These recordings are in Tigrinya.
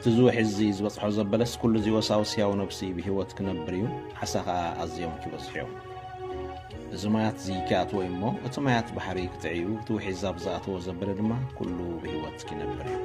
እቲ ዝውሒ እዚ ዝበጽሖ ዘበለስ፣ ኩሉ እዚ ወሳውስ ሕያው ነብሲ ብህይወት ክነብር እዩ፣ ዓሳ ኸኣ ኣዝዮም ክበዝሑ እዮም። እዚ ማያት እዚ ክኣትዎ እዩ እሞ፣ እቲ ማያት ባሕሪ ክጥዕዩ፣ እቲ ውሒ እዚ ኣብ ዝኣተዎ ዘበለ ድማ ኩሉ ብህይወት ክነብር እዩ።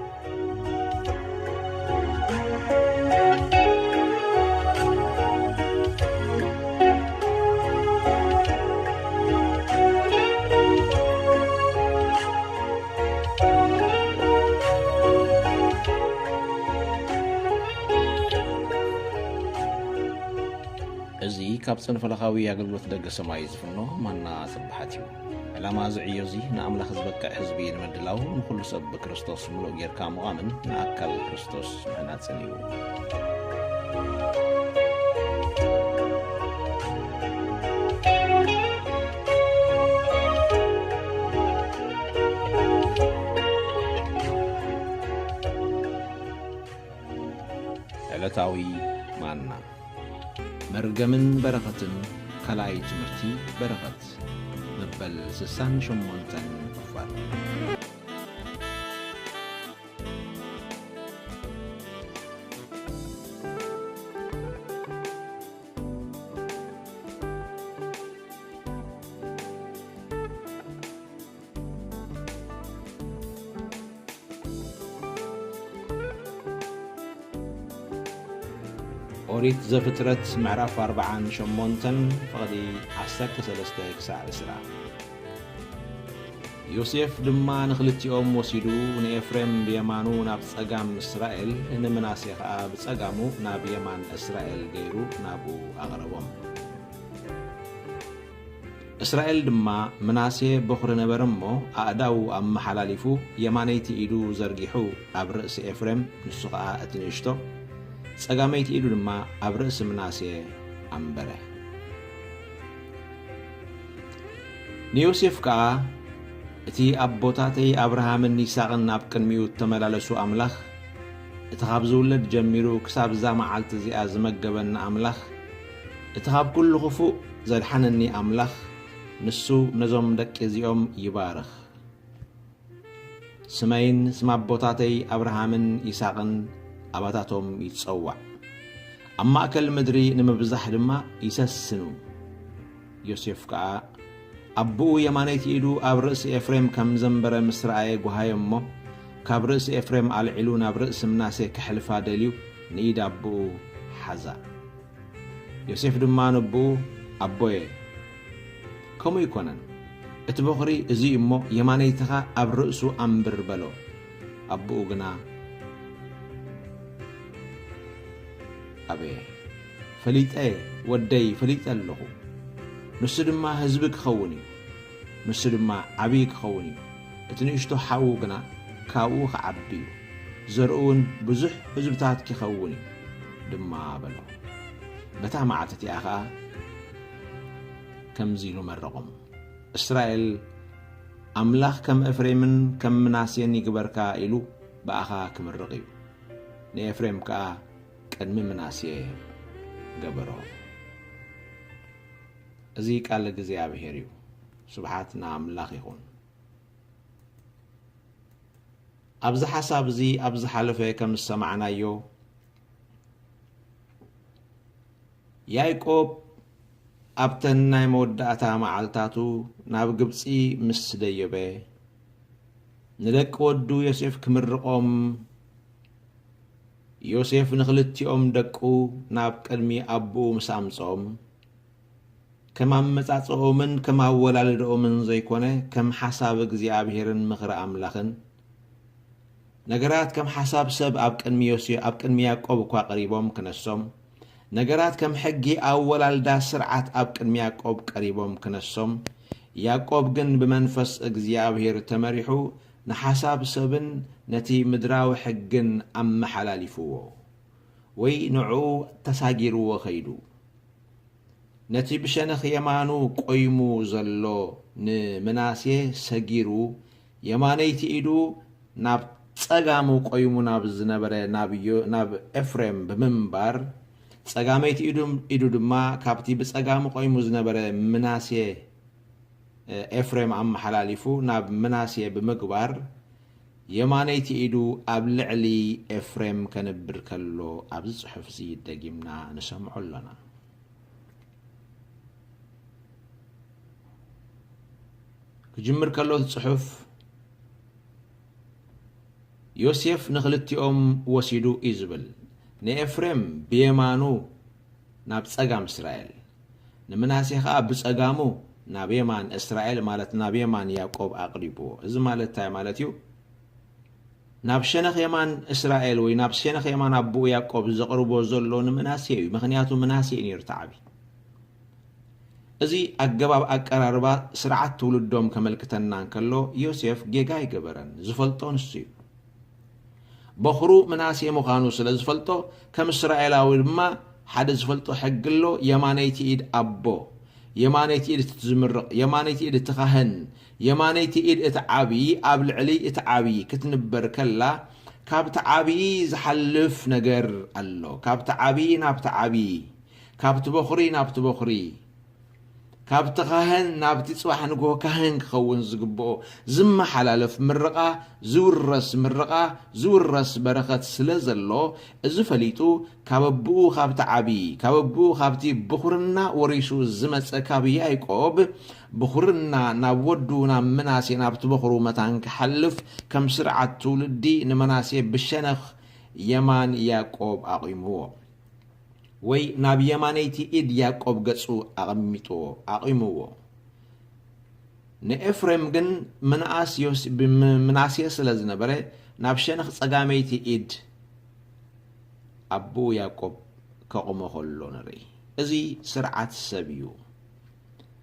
እዚ ካብ ጽንፈለኻዊ ኣገልግሎት ደገ ሰማይ ዝፍኖ ማና ስብሓት እዩ። ዕላማ እዚ ዕዮ እዚ ንኣምላኽ ዝበቅዕ ህዝቢ ንምድላው፣ ንኹሉ ሰብ ብክርስቶስ ምሉእ ጌርካ ምዃምን ንኣካል ክርስቶስ ምህናጽን እዩ። ዕለታዊ ማና። መርገምን በረኸትን፣ ካልኣይ ትምህርቲ በረኸት፣ መበል ስሳን ሸሞንተን ክፋል። ኦሪት ዘፍጥረት ምዕራፍ ኣርብዓን ሸሞንተን፣ ፍቕዲ ዓሰርተ ሰለስተ ክሳዕ ዕስራ። ዮሴፍ ድማ ንኽልቲኦም ወሲዱ፣ ንኤፍሬም ብየማኑ ናብ ጸጋም እስራኤል፣ ንምናሴ ኸኣ ብጸጋሙ ናብ የማን እስራኤል ገይሩ ናብኡ ኣቕረቦም። እስራኤል ድማ ምናሴ በኹሪ ነበረ እሞ፣ ኣእዳዉ ኣመሓላሊፉ የማነይቲ ኢዱ ዘርጊሑ ኣብ ርእሲ ኤፍሬም፣ ንሱ ኸኣ እቲ ንእሽቶ፣ ጸጋመይቲ ኢዱ ድማ ኣብ ርእሲ ምናሴ ኣንበረ። ንዮሴፍ ከኣ፣ እቲ ኣቦታተይ ኣብርሃምን ይስሐቅን ኣብ ቅድሚኡ እተመላለሱ ኣምላኽ፣ እቲ ካብ ዝውለድ ጀሚሩ ክሳብ እዛ መዓልቲ እዚኣ ዝመገበኒ ኣምላኽ፣ እቲ ካብ ኩሉ ክፉእ ዘድሓነኒ ኣምላኽ፣ ንሱ ነዞም ደቂ እዚኦም ይባርኽ። ስመይን ስም ኣቦታተይ ኣብርሃምን ይስሐቅን ኣባታቶም ይጸዋዕ። ኣብ ማእከል ምድሪ ንምብዛሕ ድማ ይሰስኑ። ዮሴፍ ከኣ ኣቦኡ የማነይቲ ኢዱ ኣብ ርእሲ ኤፍሬም ከም ዘንበረ ምስ ረኣየ ጓሃየ እሞ፣ ካብ ርእሲ ኤፍሬም ኣልዒሉ ናብ ርእሲ ምናሴ ከሕልፋ ደልዩ ንኢድ ኣቦኡ ሓዛ። ዮሴፍ ድማ ነቦኡ፣ ኣቦየ፣ ከምኡ ኣይኮነን፣ እቲ በኹሪ እዚ እዩ እሞ የማነይትኻ ኣብ ርእሱ ኣንብር በሎ። ኣቦኡ ግና፣ ኣበየ፣ ፈሊጠ፣ ወደይ፣ ፈሊጠ ኣለኹ። ንሱ ድማ ህዝቢ ክኸውን እዩ፣ ንሱ ድማ ዓብዪ ክኸውን እዩ። እቲ ንእሽቶ ሓዉ ግና ካብኡ ክዓቢ እዩ፣ ዘርኡ እውን ብዙሕ ህዝብታት ክኸውን እዩ ድማ በሎ። በታ መዓልቲ እቲኣ ኸኣ ከምዚ ኢሉ መረቖም፣ እስራኤል፣ ኣምላኽ ከም ኤፍሬምን ከም ምናሴን ይግበርካ ኢሉ ብኣኻ ክምርቕ እዩ። ንኤፍሬም ከኣ ቅድሚ ምናሴ ገበሮ። እዚ ቃል እግዚኣብሔር እዩ። ስብሓት ንኣምላኽ ይኹን። ኣብዚ ሓሳብ እዚ ኣብ ዝሓለፈ ከም ዝሰማዕናዮ፣ ያዕቆብ ኣብተን ናይ መወዳእታ መዓልታቱ ናብ ግብጺ ምስ ደየበ፣ ንደቂ ወዱ ዮሴፍ ክምርቖም፣ ዮሴፍ ንኽልቲኦም ደቁ ናብ ቅድሚ ኣቦኡ ምስ ኣምጽኦም፣ ከም ኣመጻጽኦምን ከም ኣወላልድኦምን ዘይኮነ፣ ከም ሓሳብ እግዚኣብሔርን ምኽሪ ኣምላኽን፣ ነገራት ከም ሓሳብ ሰብ ኣብ ቅድሚ ዮሴ-፣ ኣብ ቅድሚ ያዕቆብ እኳ ቀሪቦም ክነሶም፣ ነገራት ከም ሕጊ ኣወላልዳ ስርዓት ኣብ ቅድሚ ያዕቆብ ቀሪቦም ክነሶም፣ ያዕቆብ ግን ብመንፈስ እግዚኣብሔር ተመሪሑ ንሓሳብ ሰብን ነቲ ምድራዊ ሕግን ኣመሓላሊፍዎ፣ ወይ ንዕኡ ተሳጊርዎ ኸይዱ። ነቲ ብሸነኽ የማኑ ቆይሙ ዘሎ ንምናሴ ሰጊሩ፣ የማነይቲ ኢዱ ናብ ጸጋሙ ቆይሙ ናብ ዝነበረ ናብ ዮ-፣ ናብ ኤፍሬም ብምንባር፣ ጸጋመይቲ ኢዱ፣ ኢዱ ድማ ካብቲ ብጸጋሙ ቆይሙ ዝነበረ ምናሴ፣ ኤፍሬም ኣመሓላሊፉ ናብ ምናሴ ብምግባር፣ የማነይቲ ኢዱ ኣብ ልዕሊ ኤፍሬም ከንብር ከሎ ኣብዚ ጽሑፍ እዚ ደጊምና ንሰምዖ ኣሎና። ክጅምር ከሎ እቲ ጽሑፍ ዮሴፍ ንኽልቲኦም ወሲዱ እዩ ዝብል። ንኤፍሬም ብየማኑ ናብ ጸጋም እስራኤል፣ ንምናሴ ኸኣ ብጸጋሙ ናብ የማን እስራኤል፣ ማለት ናብ የማን ያዕቆብ ኣቕሪብዎ። እዚ ማለት እንታይ ማለት እዩ? ናብ ሸነኽ የማን እስራኤል ወይ ናብ ሸነኽ የማን ኣቦኡ ያዕቆብ ዘቕርቦ ዘሎ ንምናሴ እዩ። ምኽንያቱ ምናሴ እዩ ነይሩ እቲ ዓቢ። እዚ ኣገባብ ኣቀራርባ ስርዓት ትውልዶም ከመልክተና እንከሎ፣ ዮሴፍ ጌጋ ኣይገበረን። ዝፈልጦ ንሱ እዩ። በኹሩ ምናሴ ምዃኑ ስለ ዝፈልጦ፣ ከም እስራኤላዊ ድማ ሓደ ዝፈልጦ ሕጊ ኣሎ። የማነይቲ ኢድ ኣቦ፣ የማነይቲ ኢድ እቲ ዝምርቕ፣ የማነይቲ ኢድ እቲ ካህን፣ የማነይቲ ኢድ እቲ ዓብዪ ኣብ ልዕሊ እቲ ዓብዪ ክትንበር ከላ፣ ካብቲ ዓብዪ ዝሓልፍ ነገር ኣሎ። ካብቲ ዓብዪ ናብቲ ዓብዪ፣ ካብቲ በኹሪ ናብቲ በኹሪ፣ ካብቲ ካህን ናብቲ ጽባሕ ንግሆ ካህን ክኸውን ዝግብኦ ዝመሓላለፍ ምርቓ፣ ዝውረስ ምርቓ፣ ዝውረስ በረኸት ስለ ዘሎ፣ እዚ ፈሊጡ ካብ ኣቦኡ ካብቲ ዓብዪ፣ ካብ ኣቦኡ ካብቲ ብኹርና ወሪሱ ዝመጸ ካብ ያዕቆብ ብኹርና ናብ ወዱ ናብ ምናሴ ናብቲ በኹሩ መታን ክሓልፍ ከም ስርዓት ትውልዲ ንምናሴ ብሸነኽ የማን ያዕቆብ ኣቑምዎ። ወይ ናብ የማነይቲ ኢድ ያዕቆብ ገጹ ኣቐሚጥዎ፣ ኣቑምዎ። ንኤፍሬም ግን ምንኣስ ዮስ-፣ ብም-፣ ምናሴ ስለ ዝነበረ ናብ ሸነኽ ጸጋመይቲ ኢድ ኣቦኡ ያዕቆብ ከቑሞ ከሎ ንርኢ። እዚ ስርዓት ሰብ እዩ፣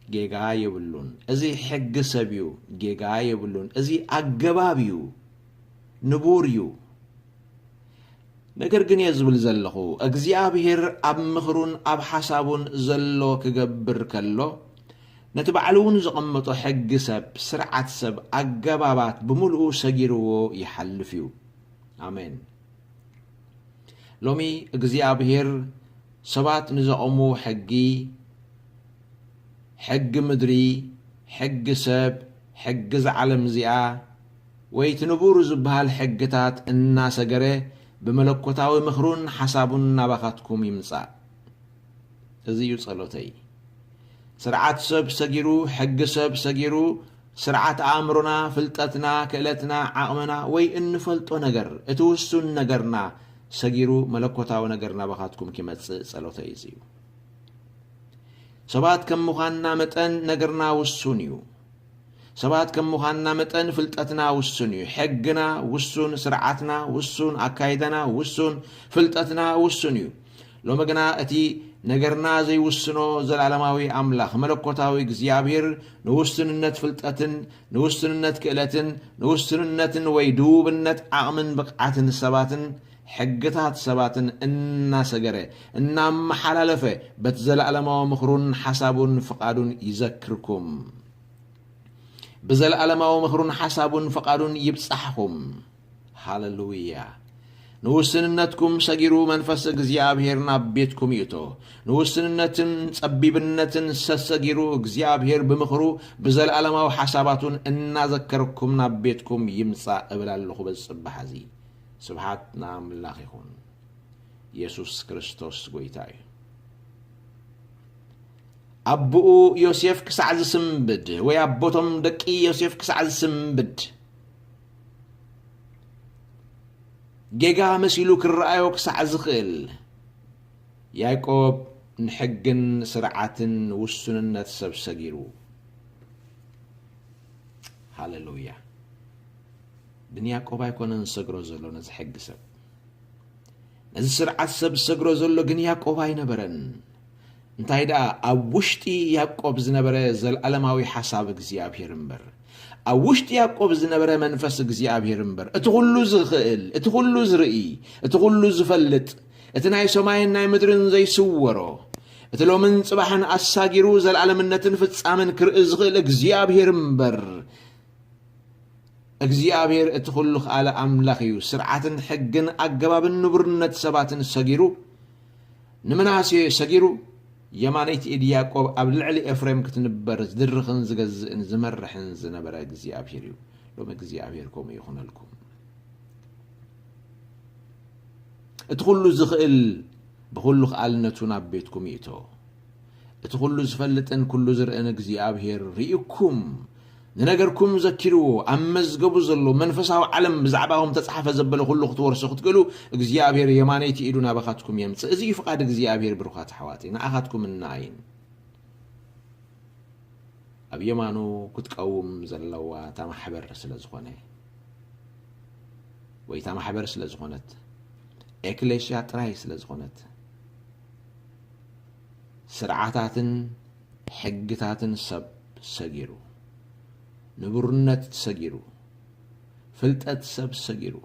ጌጋ የብሉን። እዚ ሕጊ ሰብ እዩ፣ ጌጋ የብሉን። እዚ ኣገባብ እዩ፣ ንቡር እዩ። ነገር ግን እየ ዝብል ዘለኹ፣ እግዚኣብሔር ኣብ ምኽሩን ኣብ ሓሳቡን ዘሎ ክገብር ከሎ፣ ነቲ ባዕሉ እውን ዘቐመጦ ሕጊ ሰብ፣ ስርዓት ሰብ፣ ኣገባባት ብምልኡ ሰጊርዎ ይሓልፍ እዩ። ኣሜን። ሎሚ እግዚኣብሔር ሰባት ንዘቐምዎ ሕጊ፣ ሕጊ ምድሪ፣ ሕጊ ሰብ፣ ሕጊ እዛ ዓለም እዚኣ፣ ወይ እቲ ንቡር ዝበሃል ሕግታት እናሰገረ ብመለኮታዊ ምኽሩን ሓሳቡን ናባኻትኩም ይምጻእ። እዚ እዩ ጸሎተይ። ስርዓት ሰብ ሰጊሩ፣ ሕጊ ሰብ ሰጊሩ፣ ስርዓት ኣእምሮና፣ ፍልጠትና፣ ክእለትና፣ ዓቕምና ወይ እንፈልጦ ነገር፣ እቲ ውሱን ነገርና ሰጊሩ መለኮታዊ ነገር ናባኻትኩም ክመጽእ ጸሎተይ እዚ እዩ። ሰባት ከም ምዃንና መጠን ነገርና ውሱን እዩ። ሰባት ከም ምዃንና መጠን ፍልጠትና ውሱን እዩ። ሕግና ውሱን፣ ስርዓትና ውሱን፣ ኣካይዳና ውሱን፣ ፍልጠትና ውሱን እዩ። ሎሚ ግና እቲ ነገርና ዘይውስኖ ዘላለማዊ ኣምላኽ መለኮታዊ እግዚኣብሔር ንውስንነት ፍልጠትን ንውስንነት ክእለትን ንውስንነትን ወይ ድውብነት ዓቕምን ብቕዓትን ሰባትን ሕግታት ሰባትን እናሰገረ እናመሓላለፈ በቲ ዘለኣለማዊ ምኽሩን ሓሳቡን ፍቓዱን ይዘክርኩም። ብዘለኣለማዊ ምኽሩን ሓሳቡን ፍቓዱን ይብጻሕኹም። ሃሌሉያ። ንውስንነትኩም ሰጊሩ መንፈስ እግዚኣብሔር ናብ ቤትኩም ይእቶ። ንውስንነትን ጸቢብነትን ሰሰጊሩ እግዚኣብሔር ብምኽሩ ብዘለኣለማዊ ሓሳባቱን እናዘከርኩም ናብ ቤትኩም ይምጻእ እብል ኣለኹ በዚ ጽባሕ እዚ። ስብሓት ንኣምላኽ ይኹን። የሱስ ክርስቶስ ጐይታ እዩ። ኣቦኡ ዮሴፍ ክሳዕ ዝስንብድ ወይ ኣቦቶም ደቂ ዮሴፍ ክሳዕ ዝስንብድ ጌጋ መሲሉ ክረኣዮ ክሳዕ ዝኽእል ያዕቆብ ንሕግን ስርዓትን ውሱንነት ሰብ ሰጊሩ። ሃሌሉያ። ግን ያዕቆብ ኣይኮነን ዝሰግሮ ዘሎ ነዚ ሕጊ ሰብ። ነዚ ስርዓት ሰብ ዝሰግሮ ዘሎ ግን ያዕቆብ ኣይነበረን። እንታይ ደኣ ኣብ ውሽጢ ያዕቆብ ዝነበረ ዘለኣለማዊ ሓሳብ እግዚኣብሔር እምበር፣ ኣብ ውሽጢ ያዕቆብ ዝነበረ መንፈስ እግዚኣብሔር እምበር፣ እቲ ኩሉ ዝኽእል፣ እቲ ኩሉ ዝርኢ፣ እቲ ኩሉ ዝፈልጥ፣ እቲ ናይ ሰማይን ናይ ምድርን ዘይስወሮ፣ እቲ ሎምን ጽባሕን ኣሳጊሩ ዘለኣለምነትን ፍጻምን ክርኢ ዝኽእል እግዚኣብሔር እምበር፣ እግዚኣብሔር እቲ ኩሉ ኸኣለ ኣምላኽ እዩ። ስርዓትን ሕግን ኣገባብን ንቡርነት ሰባትን ሰጊሩ ንምናሴ ሰጊሩ የማነይቲ ኢድ ያዕቆብ ኣብ ልዕሊ ኤፍሬም ክትንበር ዝድርኽን ዝገዝእን ዝመርሕን ዝነበረ እግዚኣብሔር እዩ። ሎሚ እግዚኣብሔር ከምኡ ይኹነልኩም። እቲ ኩሉ ዝኽእል ብኹሉ ከኣልነቱ ናብ ቤትኩም ይእቶ። እቲ ኩሉ ዝፈልጥን ኩሉ ዝርእን እግዚኣብሔር ርኢኩም፣ ንነገርኩም ዘኪርዎ፣ ኣብ መዝገቡ ዘሎ መንፈሳዊ ዓለም ብዛዕባኹም ተጻሕፈ ዘበለ ኩሉ ክትወርሱ ክትክእሉ እግዚኣብሔር የማነይቲ ኢዱ ናባኻትኩም የምጽእ። እዚ እዩ ፍቓድ እግዚኣብሔር፣ ብሩኻት ኣሕዋተይ፣ ንኣኻትኩምን ንኣይን። ኣብ የማኑ ክትቀውም ዘለዋ እታ ማሕበር ስለ ዝኾነ፣ ወይ እታ ማሕበር ስለ ዝኾነት፣ ኤክሌሽያ ጥራይ ስለ ዝኾነት፣ ስርዓታትን ሕግታትን ሰብ ሰጊሩ፣ ንቡርነት ሰጊሩ፣ ፍልጠት ሰብ ሰጊሩ፣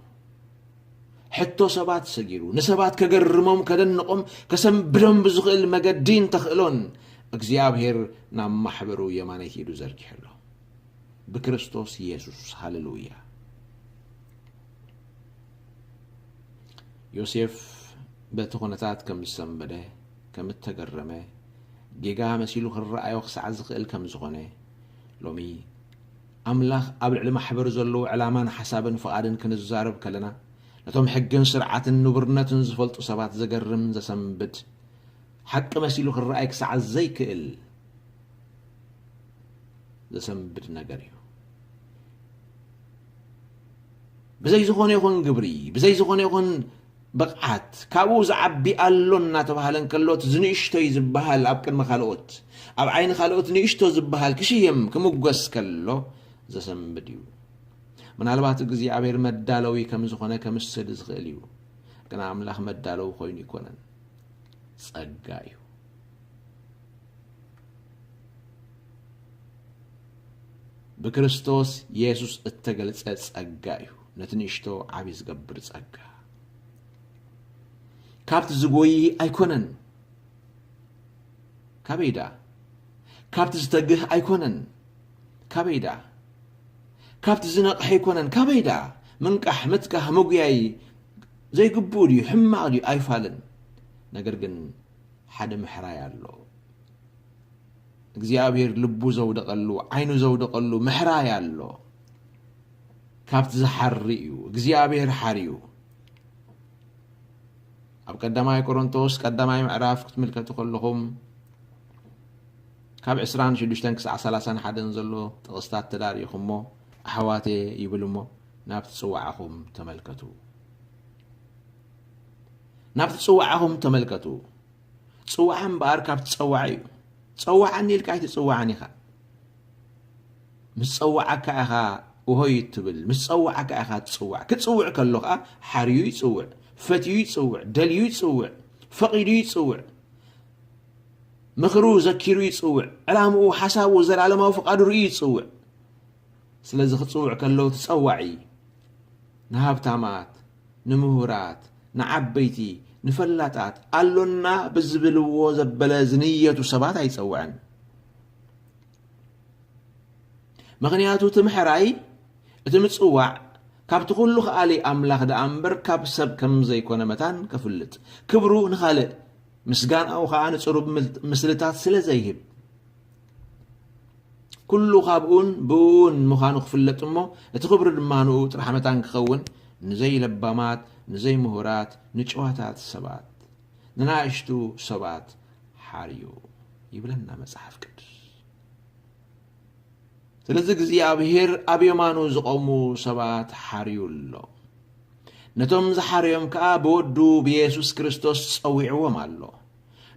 ሕቶ ሰባት ሰጊሩ፣ ንሰባት ከገርሞም፣ ከደንቖም፣ ከሰንብዶም ብዝኽእል መገዲ እንተኽእሎን፣ እግዚኣብሔር ናብ ማሕበሩ የማነይቲ ኢዱ ዘርጊሑ ኣሎ። ብክርስቶስ የሱስ። ሃሌሉያ። ዮሴፍ በቲ ኩነታት ከም ዝሰንበደ፣ ከም እተገረመ፣ ጌጋ መሲሉ ክረኣዮ ክሳዕ ዝኽእል ከም ዝኾነ፣ ሎሚ ኣምላኽ ኣብ ልዕሊ ማሕበር ዘለዎ ዕላማን ሓሳብን ፍቓድን ክንዛረብ ከለና፣ ነቶም ሕግን ስርዓትን ንቡርነትን ዝፈልጡ ሰባት ዘገርም፣ ዘሰንብድ፣ ሓቂ መሲሉ ክረኣይ ክሳዕ ዘይክእል ዘሰንብድ ነገር እዩ። ብዘይ ዝኾነ ይኹን ግብሪ፣ ብዘይ ዝኾነ ይኹን ብቕዓት፣ ካብኡ ዝዓቢ ኣሎ እናተባህለ እንከሎ፣ እቲ ዝንእሽቶ እዩ ዝበሃል ኣብ ቅድሚ ካልኦት፣ ኣብ ዓይኒ ካልኦት ንእሽቶ ዝበሃል ክሽየም፣ ክምጎስ ከሎ ዘሰንብድ እዩ። ምናልባት እግዚኣብሔር መዳለዊ ከም ዝኾነ ከምስል ዝኽእል እዩ፣ ግና ኣምላኽ መዳለዊ ኮይኑ ኣይኮነን፣ ጸጋ እዩ። ብክርስቶስ የሱስ እተገልጸ ጸጋ እዩ፣ ነቲ ንእሽቶ ዓቢ ዝገብር ጸጋ። ካብቲ ዝጎይ ኣይኮነን። ካበይ ደኣ? ካብቲ ዝተግህ ኣይኮነን። ካበይ ደኣ? ካብቲ ዝነቕሐ ኣይኮነን። ካበይ ደኣ? ምንቃሕ፣ ምትካኽ፣ ምጉያይ ዘይግብኡ ድዩ? ሕማቕ ድዩ? ኣይፋልን። ነገር ግን ሓደ ምሕራይ ኣሎ። እግዚኣብሔር ልቡ ዘውደቐሉ፣ ዓይኑ ዘውደቐሉ ምሕራይ ኣሎ። ካብቲ ዝሓሪ እዩ። እግዚኣብሔር ሓርዩ። ኣብ ቀዳማይ ቆሮንቶስ ቀዳማይ ምዕራፍ ክትምልከቱ ከለኹም፣ ካብ ዕስራን ሽዱሽተን ክሳዕ ሰላሳን ሓደን ዘሎ ጥቕስታት ተዳሪኹሞ፣ ኣሕዋቴ ይብል እሞ፣ ናብቲ ጽዋዕኹም ተመልከቱ። ናብቲ ጽዋዕኹም ተመልከቱ። ጽዋዕ እምበኣር ካብቲ ጸዋዕ እዩ። ጸዋዓኒ ኢልካ ኣይትጽዋዕን ኢኻ። ምስ ጸዋዓካ ኢኻ እሆይ እትብል፣ ምስ ጸዋዓካ ኢኻ ትጽዋዕ። ክጽውዕ ከሎ ኸኣ ሓርዩ ይጽውዕ፣ ፈትዩ ይጽውዕ፣ ደልዩ ይጽውዕ፣ ፈቒዱ ይጽውዕ፣ ምኽሩ ዘኪሩ ይጽውዕ፣ ዕላምኡ፣ ሓሳቡ፣ ዘላለማዊ ፍቓዱ ርእዩ ይጽውዕ። ስለዚ ክጽውዕ ከሎ እቲ ጸዋዒ ንሃብታማት፣ ንምሁራት፣ ንዓበይቲ፣ ንፈላጣት፣ ኣሎና ብዝብልዎ ዘበለ ዝንየቱ ሰባት ኣይጸውዐን። ምኽንያቱ እቲ ምሕራይ፣ እቲ ምጽዋዕ፣ ካብቲ ኩሉ ከኣሊ ኣምላኽ ደኣ እምበር ካብ ሰብ ከም ዘይኮነ መታን ከፍልጥ፣ ክብሩ ንኻልእ፣ ምስጋናኡ ኸኣ ንጽሩብ ምል-፣ ምስልታት ስለ ዘይህብ፣ ኩሉ ካብኡን ብእኡን ምዃኑ ክፍለጥ እሞ፣ እቲ ክብሪ ድማ ንእኡ ጥራሕ መታን ክኸውን፣ ንዘይለባማት፣ ንዘይምሁራት፣ ንጭዋታት ሰባት፣ ንናእሽቱ ሰባት ሓርዩ ይብለና መጽሓፍ ቅዱስ። ስለዚ እግዚኣብሔር ኣብ የማኑ ዝቖሙ ሰባት ሓርዩ ኣሎ። ነቶም ዝሓረዮም ከኣ ብወዱ ብየሱስ ክርስቶስ ጸዊዕዎም ኣሎ።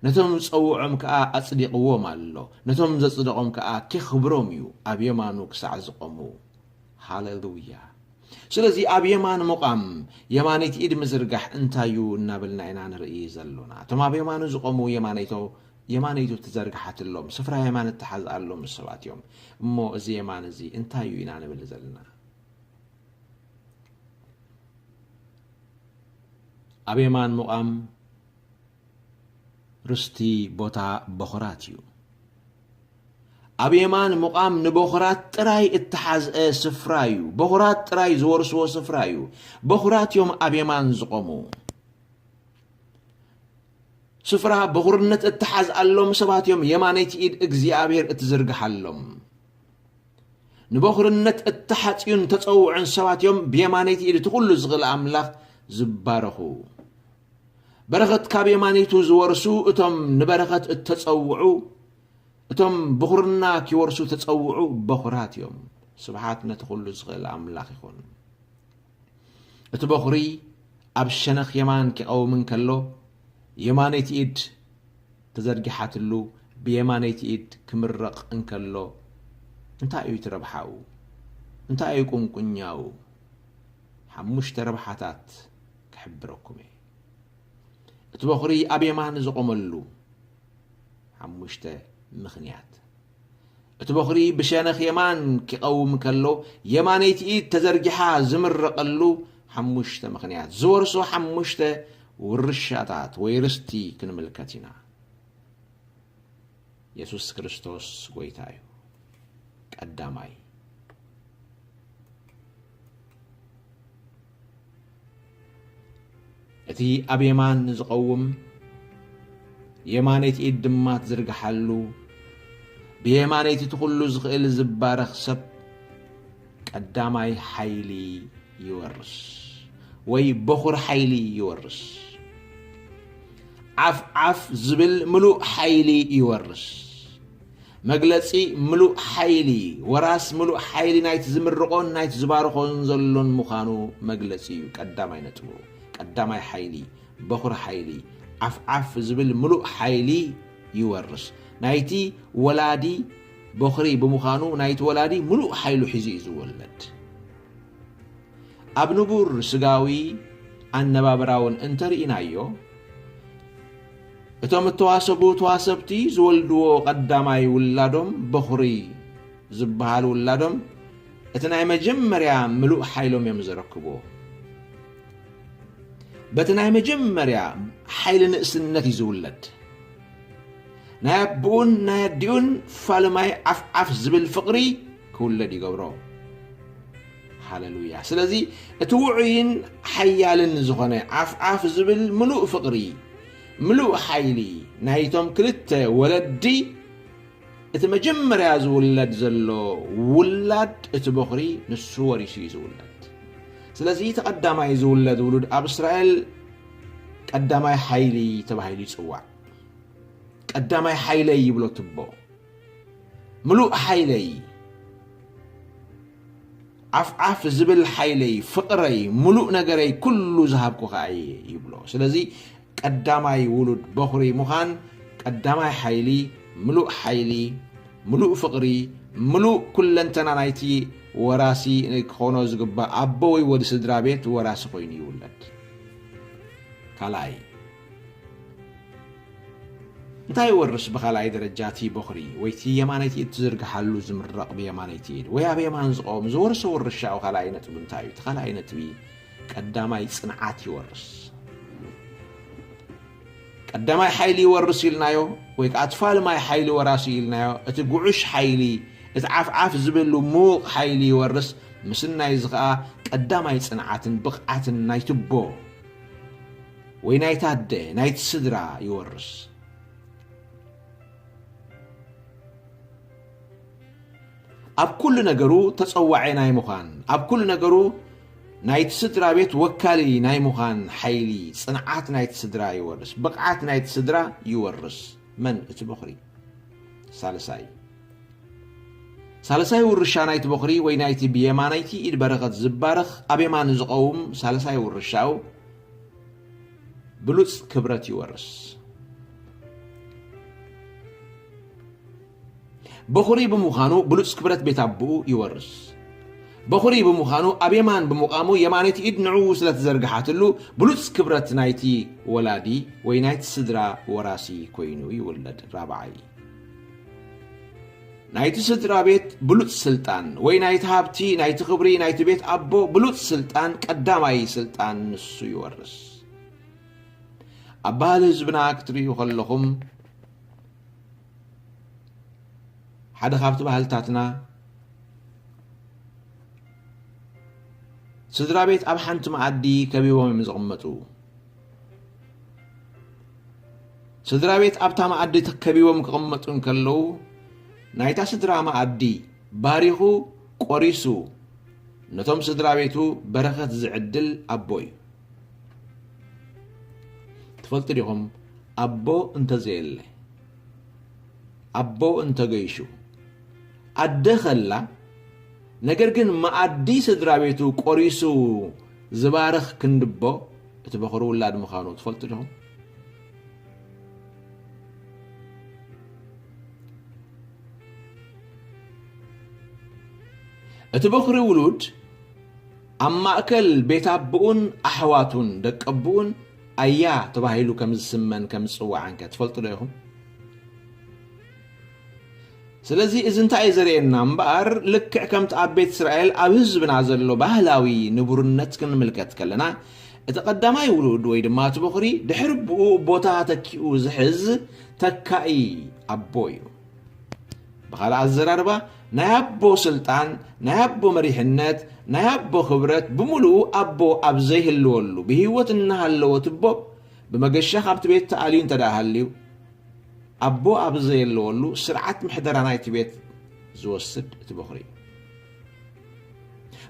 ነቶም ዝጸውዖም ከኣ ኣጽዲቕዎም ኣሎ። ነቶም ዘጽደቖም ከኣ ኬኽብሮም እዩ፣ ኣብ የማኑ ክሳዕ ዝቖሙ። ሃሌሉያ። ስለዚ ኣብ የማን ምቋም፣ የማነይቲ ኢድ ምዝርጋሕ እንታይ እዩ እናበልና ኢና ንርኢ ዘሎና። እቶም ኣብ የማኑ ዝቖሙ የማነይቶ-፣ የማነይቱ ትዘርግሓትሎም፣ ስፍራ የማን እተሓዝኣሎም ሰባት እዮም። እሞ እዚ የማን እዚ እንታይ እዩ ኢና ንብል ዘለና? ኣብ የማን ምቋም ርስቲ ቦታ በኹራት እዩ። ኣብ የማን ምቋም ንበኹራት ጥራይ እተሓዝአ ስፍራ እዩ። በኹራት ጥራይ ዝወርስዎ ስፍራ እዩ። በኹራት እዮም ኣብ የማን ዝቖሙ። ስፍራ በኹርነት እተሓዝኣሎም ሰባት እዮም የማነይቲ ኢድ እግዚኣብሔር እትዝርግሓሎም። ንበኹርነት እተሓጽዩን ተጸውዑን ሰባት እዮም ብየማነይቲ ኢድ እቲ ኩሉ ዝኽእል ኣምላኽ ዝባረኹ። በረኸት ካብ የማነይቱ ዝወርሱ እቶም ንበረኸት እተጸውዑ፣ እቶም ብኹርና ኪወርሱ ተጸውዑ በኹራት እዮም። ስብሓት ነቲ ኩሉ ዝኽእል ኣምላኽ ይኹን። እቲ በኹሪ ኣብ ሸነኽ የማን ኪቐውም እንከሎ፣ የማነይቲ ኢድ ተዘርጊሓትሉ ብየማነይቲ ኢድ ክምረቕ እንከሎ፣ እንታይ እዩ እቲ ረብሓኡ? እንታይ እዩ ቁንቁኛኡ? ሓሙሽተ ረብሓታት ክሕብረኩም እየ። እቲ በኹሪ ኣብ የማን ዝቖመሉ ሓሙሽተ ምኽንያት። እቲ በኹሪ ብሸነኽ የማን ኪቐውም ከሎ፣ የማነይቲ ኢድ ተዘርጊሓ ዝምረቐሉ ሓሙሽተ ምኽንያት፣ ዝወርሶ ሓሙሽተ ውርሻታት ወይ ርስቲ ክንምልከት ኢና። የሱስ ክርስቶስ ጐይታ እዩ። ቀዳማይ፣ እቲ ኣብ የማን ዝቐውም፣ የማነይቲ ኢድ ድማ ትዝርግሓሉ፣ ብየማነይቲ እቲ ኩሉ ዝኽእል ዝባረኽ ሰብ ቀዳማይ ሓይሊ ይወርስ፣ ወይ በኹር ሓይሊ ይወርስ። ዓፍ ዓፍ ዝብል ምሉእ ሓይሊ ይወርስ። መግለጺ ምሉእ ሓይሊ፣ ወራስ ምሉእ ሓይሊ ናይቲ ዝምርቖን ናይቲ ዝባርኾን ዘሎን ምዃኑ መግለጺ እዩ። ቀዳማይ ነጥቡ፣ ቀዳማይ ሓይሊ፣ በኹሪ ሓይሊ፣ ዓፍ ዓፍ ዝብል ምሉእ ሓይሊ ይወርስ። ናይቲ ወላዲ በኹሪ ብምዃኑ፣ ናይቲ ወላዲ ምሉእ ሓይሉ ሒዙ እዩ ዝወለድ። ኣብ ንቡር ስጋዊ ኣነባብራውን እንተርኢናዮ፣ እቶም እተዋሰቡ ተዋሰብቲ ዝወልድዎ ቀዳማይ ውላዶም፣ በኹሪ ዝበሃል ውላዶም፣ እቲ ናይ መጀመርያ ምሉእ ሓይሎም እዮም ዘረክብዎ። በቲ ናይ መጀመርያ ሓይሊ ንእስነት እዩ ዝውለድ። ናይ ኣቦኡን ናይ ኣዲኡን ፋልማይ ዓፍ ዓፍ ዝብል ፍቕሪ ክውለድ ይገብሮ። ሃለሉያ። ስለዚ እቲ ውዑይን ሓያልን ዝኾነ ዓፍ ዓፍ ዝብል ምሉእ ፍቕሪ፣ ምሉእ ሓይሊ ናይቶም ክልተ ወለዲ፣ እቲ መጀመርያ ዝውለድ ዘሎ ውላድ፣ እቲ በኹሪ፣ ንሱ ወሪሱ እዩ ዝውለድ። ስለዚ እቲ ቀዳማይ ዝውለድ ውሉድ ኣብ እስራኤል ቀዳማይ ሓይሊ ተባሂሉ ይጽዋዕ። ቀዳማይ ሓይለይ ይብሎ ትቦ። ምሉእ ሓይለይ፣ ዓፍ ዓፍ ዝብል ሓይለይ፣ ፍቕረይ፣ ምሉእ ነገረይ፣ ኩሉ ዝሃብኩኻ እየ ይብሎ። ስለዚ ቀዳማይ ውሉድ በኹሪ ምዃን፣ ቀዳማይ ሓይሊ፣ ምሉእ ሓይሊ፣ ምሉእ ፍቕሪ፣ ምሉእ ኩለንተና ናይቲ ወራሲ ክኾኖ ዝግባእ ኣቦ ወይ ወዲ ስድራ ቤት ወራሲ ኮይኑ ይውለድ። ካልኣይ፣ እንታይ ይወርስ ብኻልኣይ ደረጃ እቲ በኹሪ ወይ እቲ የማነይቲ ኢድ ትዝርግሓሉ ዝምረቕ ብየማነይቲ ኢድ ወይ ኣብ የማን ዝቐውም ዝወርሶ ውርሻኡ ካልኣይ ነጥቢ እንታይ እዩ? እቲ ካልኣይ ነጥቢ ቀዳማይ ጽንዓት ይወርስ። ቀዳማይ ሓይሊ ይወርስ ኢልናዮ ወይ ከዓ እቲ ፋልማይ ሓይሊ ወራሲ ኢልናዮ። እቲ ጉዑሽ ሓይሊ፣ እቲ ዓፍዓፍ ዝብል ምዉቕ ሓይሊ ይወርስ። ምስናይ እዚ ከዓ ቀዳማይ ጽንዓትን ብቕዓትን ናይ ትቦ ወይ ናይ ታደ፣ ናይቲ ስድራ ይወርስ። ኣብ ኩሉ ነገሩ ተጸዋዒ ናይ ምዃን፣ ኣብ ኩሉ ነገሩ ናይቲ ስድራ ቤት ወካሊ ናይ ምዃን ሓይሊ፣ ጽንዓት ናይቲ ስድራ ይወርስ፣ ብቕዓት ናይቲ ስድራ ይወርስ። መን? እቲ በኹሪ። ሳልሳይ፣ ሳልሳይ ውርሻ ናይቲ በኹሪ ወይ ናይቲ ብየማነይቲ ኢድ በረኸት ዝባረኽ ኣብ የማን ዝቐውም ሳልሳይ ውርሻኡ ብሉጽ ክብረት ይወርስ። በኹሪ ብምዃኑ ብሉጽ ክብረት ቤት ኣቦኡ ይወርስ። በኹሪ ብምዃኑ ኣብ የማን ብምቋሙ የማነይቲ ኢድ ንዕኡ ስለ ተዘርግሓትሉ ብሉጽ ክብረት ናይቲ ወላዲ ወይ ናይቲ ስድራ ወራሲ ኮይኑ ይውለድ። ራብዓይ፣ ናይቲ ስድራ ቤት ብሉጽ ስልጣን ወይ ናይቲ ሃብቲ፣ ናይቲ ክብሪ ናይቲ ቤት ኣቦ ብሉጽ ስልጣን፣ ቀዳማይ ስልጣን ንሱ ይወርስ። ኣብ ባህሊ ህዝብና ክትርእዩ ከለኹም ሓደ ካብቲ ባህልታትና ስድራ ቤት ኣብ ሓንቲ መኣዲ ከቢቦም እዮም ዝቕመጡ። ስድራ ቤት ኣብታ መኣዲ ከቢቦም ክቕመጡ እንከለዉ ናይታ ስድራ መኣዲ ባሪኹ ቆሪሱ ነቶም ስድራ ቤቱ በረኸት ዝዕድል ኣቦ እዩ። እቲ ትፈልጡ ዲኹም? ኣቦ እንተዘየለ፣ ኣቦ እንተገይሹ፣ ኣደ ከላ፣ ነገር ግን መኣዲ ስድራ ቤቱ ቆሪሱ ዝባርኽ ክንድቦ፣ እቲ በኹሪ ውላድ ምዃኑ ትፈልጡ ዲኹም? እቲ በኹሪ ውሉድ ኣብ ማእከል ቤት ኣቦኡን ኣሕዋቱን ደቂ ኣቦኡን ኣያ ተባሂሉ ከም ዝስመን ከም ዝጽዋዕን ከ ትፈልጡ ዶ ኢኹም? ስለዚ እዚ እንታይ እዩ ዘርእየና እምበኣር፣ ልክዕ ከምቲ ኣብ ቤት እስራኤል ኣብ ህዝብና ዘሎ ባህላዊ ንቡርነት ክንምልከት ከለና፣ እቲ ቀዳማይ ውሉድ ወይ ድማ እቲ በኹሪ ድሕሪ ኣቦኡ ቦታ ተኪኡ ዝሕዝ ተካኢ ኣቦ እዩ። ብኻልእ ኣዘራርባ፣ ናይ ኣቦ ስልጣን፣ ናይ ኣቦ መሪሕነት፣ ናይ ኣቦ ክብረት ብምሉኡ ኣቦ ኣብ ዘይህልወሉ ብህይወት እናሃለወ ትቦ ብመገሻ ካብቲ ቤት ተኣልዩ እንተ ደኣ ሃልዩ፣ ኣቦ ኣብ ዘየለወሉ ስርዓት ምሕደራ ናይቲ ቤት ዝወስድ እቲ በኹሪ እዩ።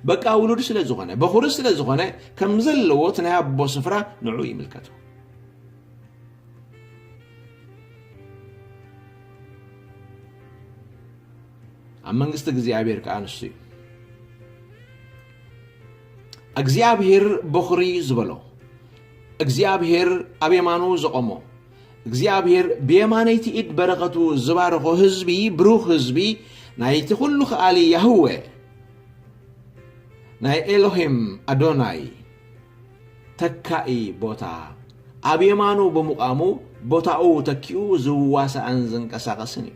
በቃ ውሉድ ስለ ዝኾነ፣ በኹሪ ስለ ዝኾነ፣ ከም ዘለዎ እቲ ናይ ኣቦ ስፍራ ንዑ ይምልከቱ። ኣብ መንግስቲ እግዚኣብሔር ከኣ ንሱ እዩ። እግዚኣብሔር በኹሪ ዝበሎ፣ እግዚኣብሔር ኣብ የማኑ ዘቖሞ፣ እግዚኣብሔር ብየማነይቲ ኢድ በረኸቱ ዝባረኾ ህዝቢ፣ ብሩኽ ህዝቢ፣ ናይቲ ኩሉ ከኣሊ ያህወ፣ ናይ ኤሎሂም ኣዶናይ ተካኢ ቦታ፣ ኣብ የማኑ ብምቓሙ ቦታኡ ተኪኡ ዝዋሳእን ዝንቀሳቐስን እዩ።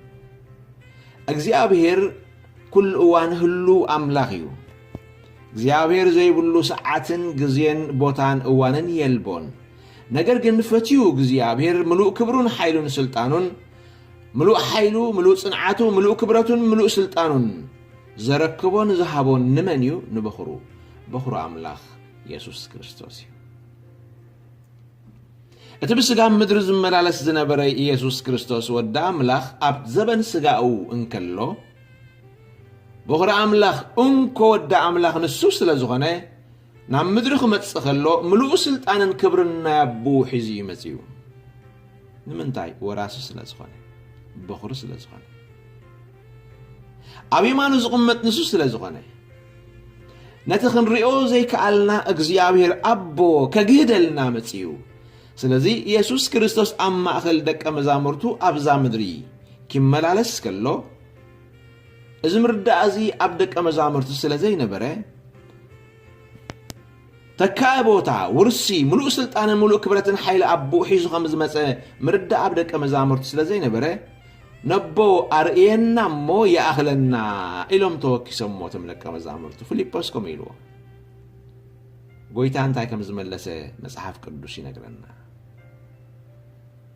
እግዚኣብሔር ኩሉ እዋን ህሉው ኣምላኽ እዩ። እግዚኣብሔር ዘይብሉ ሰዓትን ግዜን ቦታን እዋንን የልቦን። ነገር ግን ፈትዩ እግዚኣብሔር ምሉእ ክብሩን ሓይሉን ስልጣኑን፣ ምሉእ ሓይሉ፣ ምሉእ ጽንዓቱ፣ ምሉእ ክብረቱን ምሉእ ስልጣኑን ዘረክቦን ዝሃቦን ንመን እዩ? ንበኹሩ። በኹሩ ኣምላኽ የሱስ ክርስቶስ እዩ። እቲ ብስጋ ኣብ ምድሪ ዝመላለስ ዝነበረ ኢየሱስ ክርስቶስ ወዲ ኣምላኽ ኣብ ዘበን ስጋኡ እንከሎ፣ በኹሪ ኣምላኽ እንኮ ወዲ ኣምላኽ ንሱ ስለ ዝኾነ፣ ናብ ምድሪ ክመጽእ ከሎ ምሉእ ስልጣንን ክብርን ናይ ኣቦኡ ሒዙ እዩ መጺኡ። ንምንታይ? ወራሲ ስለ ዝኾነ፣ በኹሪ ስለ ዝኾነ፣ ኣብ የማኑ ዝቕመጥ ንሱ ስለ ዝኾነ፣ ነቲ ክንሪኦ ዘይከኣልና እግዚኣብሔር ኣቦ ከግህደልና መጺኡ። ስለዚ የሱስ ክርስቶስ ኣብ ማእከል ደቀ መዛሙርቱ ኣብዛ ምድሪ ኪመላለስ ከሎ፣ እዚ ምርዳእ እዚ ኣብ ደቀ መዛሙርቱ ስለ ዘይነበረ፣ ተካኢ ቦታ፣ ውርሲ፣ ምሉእ ስልጣንን ምሉእ ክብረትን ሓይሊ ኣቦኡ ሒዙ ከም ዝመጸ ምርዳእ ኣብ ደቀ መዛሙርቱ ስለ ዘይነበረ፣ ነቦ ኣርእየና እሞ ይኣኽለና ኢሎም ተወኪሶሞ እቶም ደቀ መዛሙርቱ። ፊልጶስ ከምኡ ኢልዎ። ጎይታ እንታይ ከም ዝመለሰ መጽሓፍ ቅዱስ ይነግረና።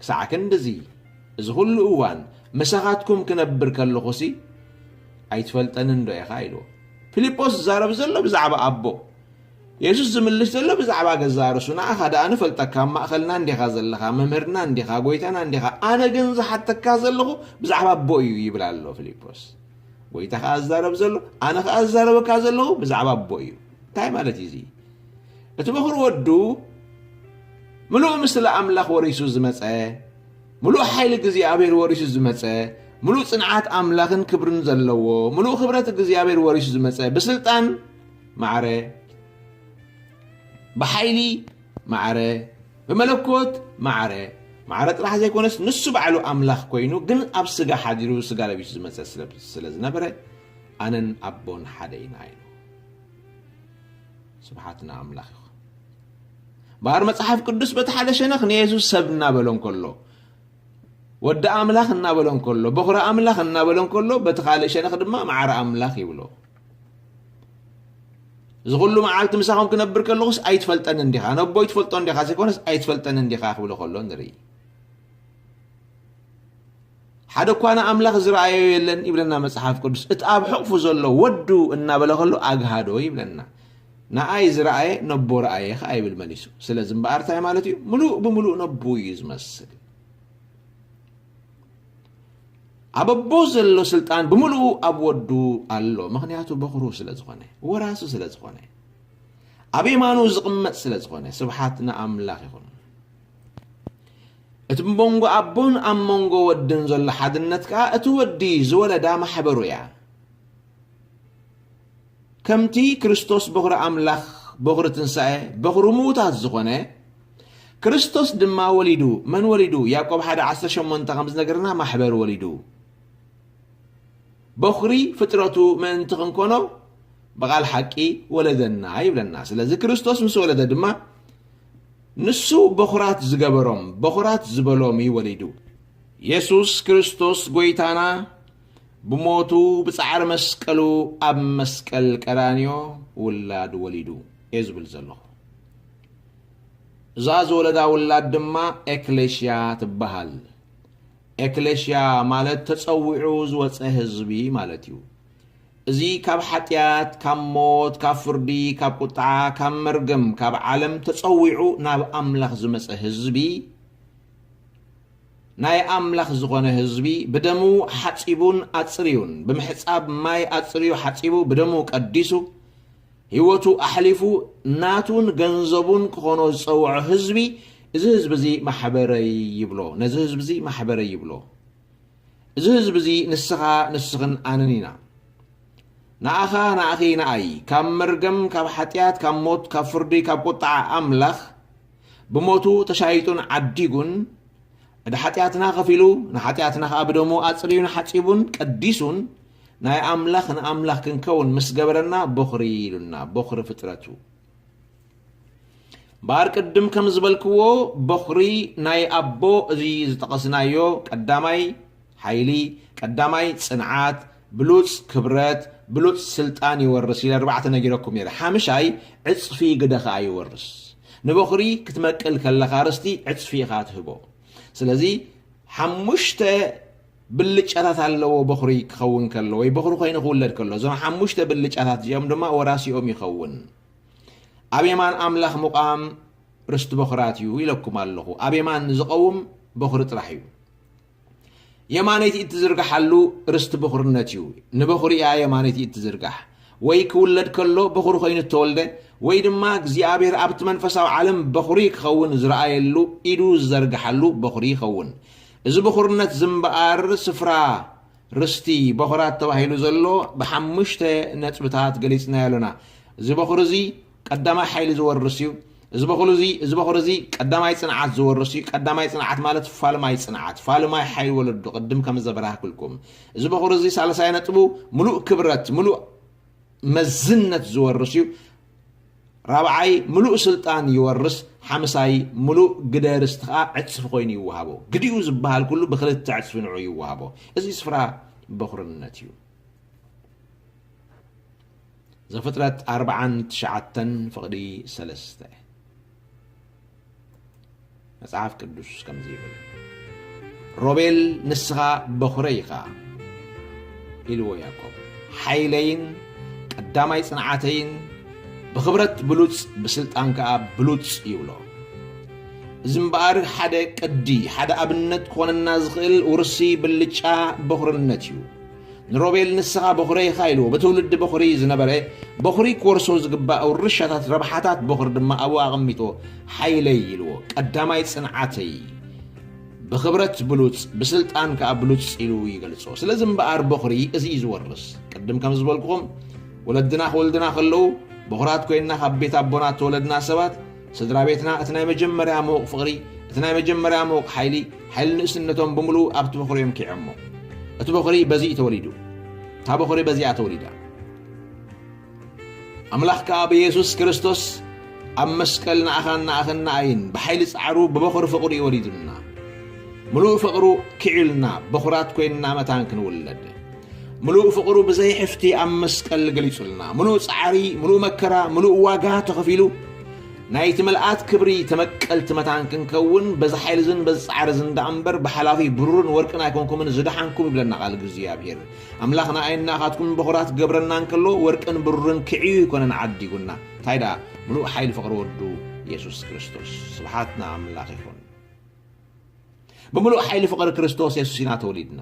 ክሳዕ ክንድዚ እዚ ኩሉ እዋን ምሳኻትኩም ክነብር ከለኹሲ ኣይትፈልጠንን ዶ ኢኻ? ኢልዎ። ፊልጶስ ዝዛረብ ዘሎ ብዛዕባ ኣቦ፣ የሱስ ዝምልስ ዘሎ ብዛዕባ ገዛ ርእሱ። ንዓኻ ደኣ ንፈልጠካ፣ ኣብ ማእከልና እንዲኻ ዘለኻ፣ መምህርና እንዲኻ፣ ጎይታና እንዲኻ። ኣነ ግን ዝሓተካ ዘለኹ ብዛዕባ ኣቦ እዩ ይብል ኣሎ ፊልጶስ። ጎይታ ከኣ ዝዛረብ ዘሎ፣ ኣነ ከኣ ዝዛረበካ ዘለኹ ብዛዕባ ኣቦ እዩ። እንታይ ማለት እዩ እዚ? እቲ በኹሪ ወዱ ምሉእ ምስሊ ኣምላኽ ወሪሱ ዝመጸ፣ ምሉእ ሓይሊ እግዚኣብሔር ወሪሱ ዝመጸ፣ ምሉእ ጽንዓት ኣምላኽን ክብርን ዘለዎ፣ ምሉእ ክብረት እግዚኣብሔር ወሪሱ ዝመጸ፣ ብስልጣን ማዕረ፣ ብሓይሊ ማዕረ፣ ብመለኮት ማዕረ፣ ማዕረ ጥራሕ ዘይኮነስ ንሱ ባዕሉ ኣምላኽ ኮይኑ ግን ኣብ ስጋ ሓዲሩ ስጋ ለቢሱ ዝመጸ ስለ፣ ስለ ዝነበረ ኣነን ኣቦን ሓደ ኢና ኢሉ። ስብሓት ንኣምላኽ ይኹን። እምበኣር መጽሓፍ ቅዱስ በቲ ሓደ ሸነኽ ንየሱስ ሰብ እናበሎ እንከሎ፣ ወዲ ኣምላኽ እናበሎ እንከሎ፣ በኹሪ ኣምላኽ እናበሎ እንከሎ፣ በቲ ካልእ ሸነኽ ድማ ማዕረ ኣምላኽ ይብሎ። እዚ ኩሉ መዓልቲ ምሳኹም ክነብር ከለኹስ ኣይትፈልጠንን ዲኻ? ነቦይ ትፈልጦ እንዲኻ ዘይኮነስ ኣይትፈልጠንን ዲኻ ክብሎ ከሎ ንርኢ። ሓደ እኳ ንኣምላኽ ዝረኣዮ የለን ይብለና መጽሓፍ ቅዱስ። እቲ ኣብ ሕቕፉ ዘሎ ወዱ እናበለ ከሎ ኣግሃዶ ይብለና። ንኣይ ዝረኣየ ነቦ ረኣየ ኸኣ ይብል መሊሱ። ስለዚ እምበኣር እንታይ ማለት እዩ? ምሉእ ብምሉእ ነቦ እዩ ዝመስል። ኣብ ኣቦ ዘሎ ስልጣን ብምሉኡ ኣብ ወዱ ኣሎ። ምኽንያቱ በኹሩ ስለ ዝኾነ፣ ወራሱ ስለ ዝኾነ፣ ኣብ የማኑ ዝቕመጥ ስለ ዝኾነ። ስብሓት ንኣምላኽ ይኹን። እቲ መንጎ ኣቦን ኣብ መንጎ ወድን ዘሎ ሓድነት ከኣ እቲ ወዲ ዝወለዳ ማሕበሩ እያ። ከምቲ ክርስቶስ በኹሪ ኣምላኽ፣ በኹሪ ትንሳኤ፣ በኹሪ ምዉታት ዝኾነ፣ ክርስቶስ ድማ ወሊዱ። መን ወሊዱ? ያዕቆብ ሓደ ዓሰርተ ሸሞንተ ከም ዝነገርና ማሕበር ወሊዱ። በኹሪ ፍጥረቱ ምእንቲ ክንኮኖ ብቓል ሓቂ ወለደና ይብለና። ስለዚ ክርስቶስ ምስ ወለደ ድማ ንሱ በኹራት ዝገበሮም፣ በኹራት ዝበሎም እዩ ወሊዱ። የሱስ ክርስቶስ ጎይታና ብሞቱ ብጻዕሪ መስቀሉ ኣብ መስቀል ቀራንዮ ውላድ ወሊዱ እየ ዝብል ዘለኹ። እዛ ዝወለዳ ውላድ ድማ ኤክሌሽያ ትበሃል። ኤክሌሽያ ማለት ተጸዊዑ ዝወጸ ህዝቢ ማለት እዩ። እዚ ካብ ሓጢኣት፣ ካብ ሞት፣ ካብ ፍርዲ፣ ካብ ቁጥዓ፣ ካብ መርገም፣ ካብ ዓለም ተጸዊዑ ናብ ኣምላኽ ዝመጸ ህዝቢ፣ ናይ ኣምላኽ ዝኾነ ህዝቢ ብደሙ ሓጺቡን ኣጽርዩን፣ ብምሕጻብ ማይ ኣጽርዩ ሓጺቡ ብደሙ ቀዲሱ፣ ህይወቱ ኣሕሊፉ ናቱን ገንዘቡን ክኾኖ ዝጸውዖ ህዝቢ፣ እዚ ህዝቢ እዚ ማሕበረይ ይብሎ። ነዚ ህዝቢ እዚ ማሕበረይ ይብሎ። እዚ ህዝቢ እዚ ንስኻ፣ ንስኽን ኣነን ኢና። ንኣኻ፣ ንኣኺ፣ ንኣይ ካብ መርገም፣ ካብ ሓጢኣት፣ ካብ ሞት፣ ካብ ፍርዲ፣ ካብ ቁጥዓ ኣምላኽ ብሞቱ ተሻይጡን ዓዲጉን፣ ዕዳ ሓጢኣትና ከፊሉ፣ ንሓጢኣትና ከኣ ብደሙ ኣጽርዩን ሓጺቡን ቀዲሱን፣ ናይ ኣምላኽ ንኣምላኽ ክንከውን ምስ ገበረና፣ በኹሪ ኢሉና፣ በኹሪ ፍጥረቱ። እምበኣር ቅድም ከም ዝበልክዎ፣ በኹሪ ናይ ኣቦ፣ እዚ ዝጠቐስናዮ ቀዳማይ ሓይሊ፣ ቀዳማይ ጽንዓት፣ ብሉጽ ክብረት፣ ብሉጽ ስልጣን ይወርስ ኢለ ኣርባዕተ ነጊረኩም ነይረ። ሓምሻይ ዕጽፊ ግደ ኸኣ ይወርስ። ንበኹሪ ክትመቅል ከለኻ ርስቲ ዕጽፊ ኢኻ ትህቦ። ስለዚ ሓሙሽተ ብልጫታት ኣለዎ በኹሪ ክኸውን ከሎ ወይ በኹሪ ኮይኑ ክውለድ ከሎ። እዞም ሓሙሽተ ብልጫታት እዚኦም ድማ ወራሲኦም ይኸውን። ኣብ የማን ኣምላኽ ምቋም ርስቲ በኹራት እዩ ኢለኩም ኣለኹ። ኣብ የማን ዝቐውም በኹሪ ጥራሕ እዩ። የማነይቲ እትዝርግሓሉ ርስቲ በኹርነት እዩ። ንበኹሪ እያ የማነይቲ እትዝርጋሕ። ወይ ክውለድ ከሎ በኹሪ ኮይኑ እተወልደ፣ ወይ ድማ እግዚኣብሔር ኣብቲ መንፈሳዊ ዓለም በኹሪ ክኸውን ዝረኣየሉ ኢዱ ዝዘርግሓሉ በኹሪ ይኸውን። እዚ በኹርነት ዝምበኣር ስፍራ ርስቲ በኹራት ተባሂሉ ዘሎ ብሓሙሽተ ነጥብታት ገሊጽናዮ ኣለና። እዚ በኹሪ እዚ ቀዳማይ ሓይሊ ዝወርስ እዩ። እዚ በኹሪ እዚ፣ እዚ በኹሪ እዚ ቀዳማይ ጽንዓት ዝወርስ እዩ። ቀዳማይ ጽንዓት ማለት ፋልማይ ጽንዓት፣ ፋልማይ ሓይሊ ወለዱ፣ ቅድም ከም ዘበራህክልኩም። እዚ በኹሪ እዚ ሳልሳይ ነጥቡ ምሉእ ክብረት፣ ምሉእ መዝነት ዝወርስ እዩ። ራብዓይ ምሉእ ስልጣን ይወርስ። ሓምሳይ ምሉእ ግደ ርስቲ ኸኣ ዕጽፊ ኮይኑ ይወሃቦ። ግዲኡ ዝበሃል ኩሉ ብክልተ ዕጽፊ ንዑ ይወሃቦ። እዚ ስፍራ በኹርነት እዩ። ዘፍጥረት ኣርባዓን ትሽዓተን ፍቕዲ ሰለስተ። መጽሓፍ ቅዱስ ከምዚ ይብል፣ "ሮቤል ንስኻ በኹረይ ኢኻ" ኢልዎ ያዕቆብ፣ "ሓይለይን ቀዳማይ ጽንዓተይን ብኽብረት ብሉጽ ብስልጣን ከኣ ብሉጽ" ይብሎ። እዚ እምበኣር ሓደ ቅዲ፣ ሓደ ኣብነት ክኾነና ዝኽእል ውርሲ ብልጫ በኹርነት እዩ። ንሮቤል ንስኻ በኹረይ ኢኻ ኢልዎ። ብትውልዲ በኹሪ ዝነበረ፣ በኹሪ ክወርሶ ዝግባእ ውርሻታት፣ ረብሓታት በኹሪ ድማ ኣብኡ ኣቐሚጥዎ። ሓይለይ ኢልዎ፣ ቀዳማይ ጽንዓተይ፣ ብኽብረት ብሉጽ፣ ብስልጣን ከኣ ብሉጽ ኢሉ ይገልጾ። ስለዚ እምበኣር በኹሪ እዚ እዩ ዝወርስ። ቅድም ከም ዝበልኩኹም፣ ወለድና ክወልድና ከለዉ፣ በኹራት ኮይንና ካብ ቤት ኣቦና እተወለድና ሰባት፣ ስድራ ቤትና እቲ ናይ መጀመርያ ምዉቕ ፍቕሪ፣ እቲ ናይ መጀመርያ ምዉቕ ሓይሊ፣ ሓይሊ ንእስነቶም ብምሉኡ ኣብቲ በኹሪ እዮም ኪዖሞ። እቲ በኹሪ በዚ እዩ ተወሊዱ። እታ በኹሪ በዚኣ ተወሊዳ። ኣምላኽ ከኣ ብየሱስ ክርስቶስ ኣብ መስቀል ንኣኻን ንኣኽን ንኣይን ብሓይሊ ጻዕሩ ብበኹሪ ፍቕሩ እዩ ወሊዱና። ምሉእ ፍቕሩ ኪዑልና፣ በኹራት ኮይንና መታን ክንውለድ። ምሉእ ፍቕሩ ብዘይ ሕፍቲ ኣብ መስቀል ገሊጹልና። ምሉእ ጻዕሪ፣ ምሉእ መከራ፣ ምሉእ ዋጋ ተኸፊሉ፣ ናይቲ ምልኣት ክብሪ ተመቀልቲ መታን ክንከውን፣ በዚ ሓይሊ እዝን በዚ ጻዕሪ እዝን ደኣ እምበር፣ ብሓላፊ ብሩርን ወርቅን ኣይኮንኩምን ዝደሓንኩም ይብለና ቃል እግዚኣብሔር። ኣምላኽ ንኣይን ንኣኻትኩም በኹራት ክገብረና እንከሎ፣ ወርቅን ብሩርን ክዕዩ ኣይኮነን ዓዲጉና። እንታይ ደኣ፣ ምሉእ ሓይሊ ፍቕሪ ወዱ የሱስ ክርስቶስ። ስብሓት ንኣምላኽ ይኹን። ብምሉእ ሓይሊ ፍቕሪ ክርስቶስ የሱስ ኢና ተወሊድና።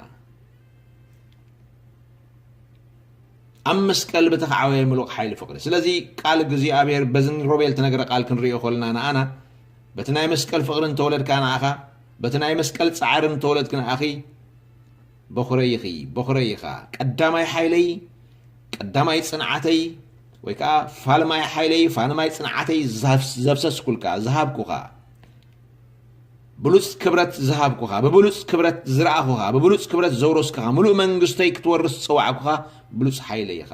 ኣብ መስቀል ብተኻዕወየ ምሉእ ሓይሊ ፍቕሪ። ስለዚ ቃል እግዚኣብሔር በዚ ንሮቤል ተነግረ ቃል ክንሪኦ ከለና ንኣና፣ በቲ ናይ መስቀል ፍቕሪ እንተወለድካ ንኣኻ፣ በቲ ናይ መስቀል ጻዕርን ተወለድክን ኣኺ፣ በኹረይ ኢኺ፣ በኹረይ ኢኻ። ቀዳማይ ሓይለይ፣ ቀዳማይ ጽንዓተይ፣ ወይ ከኣ ፋልማይ ሓይለይ፣ ፋልማይ ጽንዓተይ ዘፍስ-፣ ዘፍሰስኩልካ፣ ዝሃብኩኻ። ብሉጽ ክብረት ዝሃብኩኻ፣ ብብሉጽ ክብረት ዝረኣኹኻ፣ ብብሉጽ ክብረት ዘውረስኩኻ፣ ምሉእ መንግስተይ ክትወርስ ዝጸዋዕኩኻ ብሉጽ ሓይለይ ኢኻ።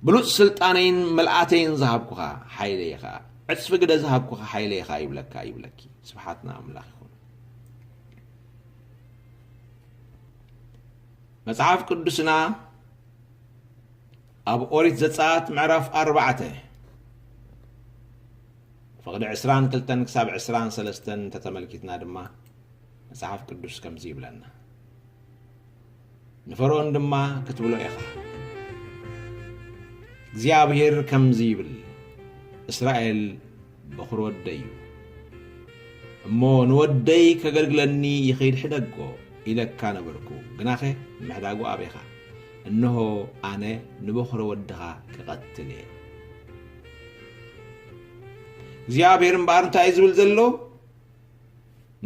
ብሉጽ ስልጣነይን ምልኣተይን ዝሃብኩኻ ሓይለይ ኢኻ። ዕጽፊ ግደ ዝሃብኩኻ ሓይለይ ኢኻ ይብለካ፣ ይብለኪ። ስብሓት ንኣምላኽ ይኹን። መጽሓፍ ቅዱስና ኣብ ኦሪት ዘጸኣት ምዕራፍ ኣርባዕተ ፍቕዲ ዕስራን ክልተን ክሳብ ዕስራን ሰለስተን እንተተመልኪትና ድማ መጽሓፍ ቅዱስ ከምዚ ይብለና። ንፈርኦን ድማ ክትብሎ ኢኻ፣ እግዚኣብሄር ከምዚ ይብል፣ እስራኤል በኹሪ ወደይ እዩ። እሞ ንወደይ ከገልግለኒ ይኺድ ሕደጎ ኢለካ ነበርኩ፣ ግናኸ ምሕዳጉ ኣቤኻ። እንሆ ኣነ ንበኹሪ ወድኻ ክቐትል እየ። እግዚኣብሄር እምበኣር እንታይ እዩ ዝብል ዘሎ?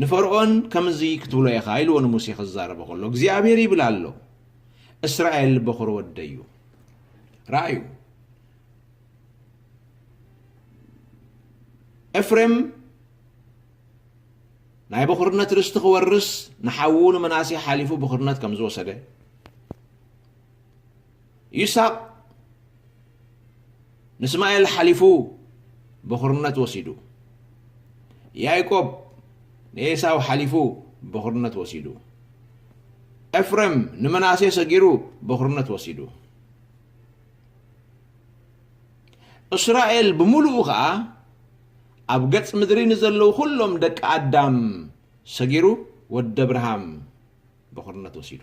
ንፈርኦን ከምዚ ክትብሎ ኢኻ ኢልዎ ንሙሴ ክዛረቦ ከሎ፣ እግዚኣብሄር ይብል ኣሎ፣ እስራኤል በኹሪ ወደይ እዩ። ረኣዩ፣ ኤፍሬም ናይ በኹርነት ርስቲ ክወርስ ንሓዉ ንመናሴ ሓሊፉ በኹርነት ከም ዝወሰደ፣ ይስሐቅ ንእስማኤል ሓሊፉ በኹርነት ወሲዱ፣ ያዕቆብ ንኤሳው ሓሊፉ በኹርነት ወሲዱ፣ ኤፍሬም ንመናሴ ሰጊሩ በኹርነት ወሲዱ። እስራኤል ብምሉኡ ኸኣ ኣብ ገጽ ምድሪ ንዘለዉ ኩሎም ደቂ ኣዳም ሰጊሩ ወዲ ኣብርሃም በኹርነት ወሲዱ።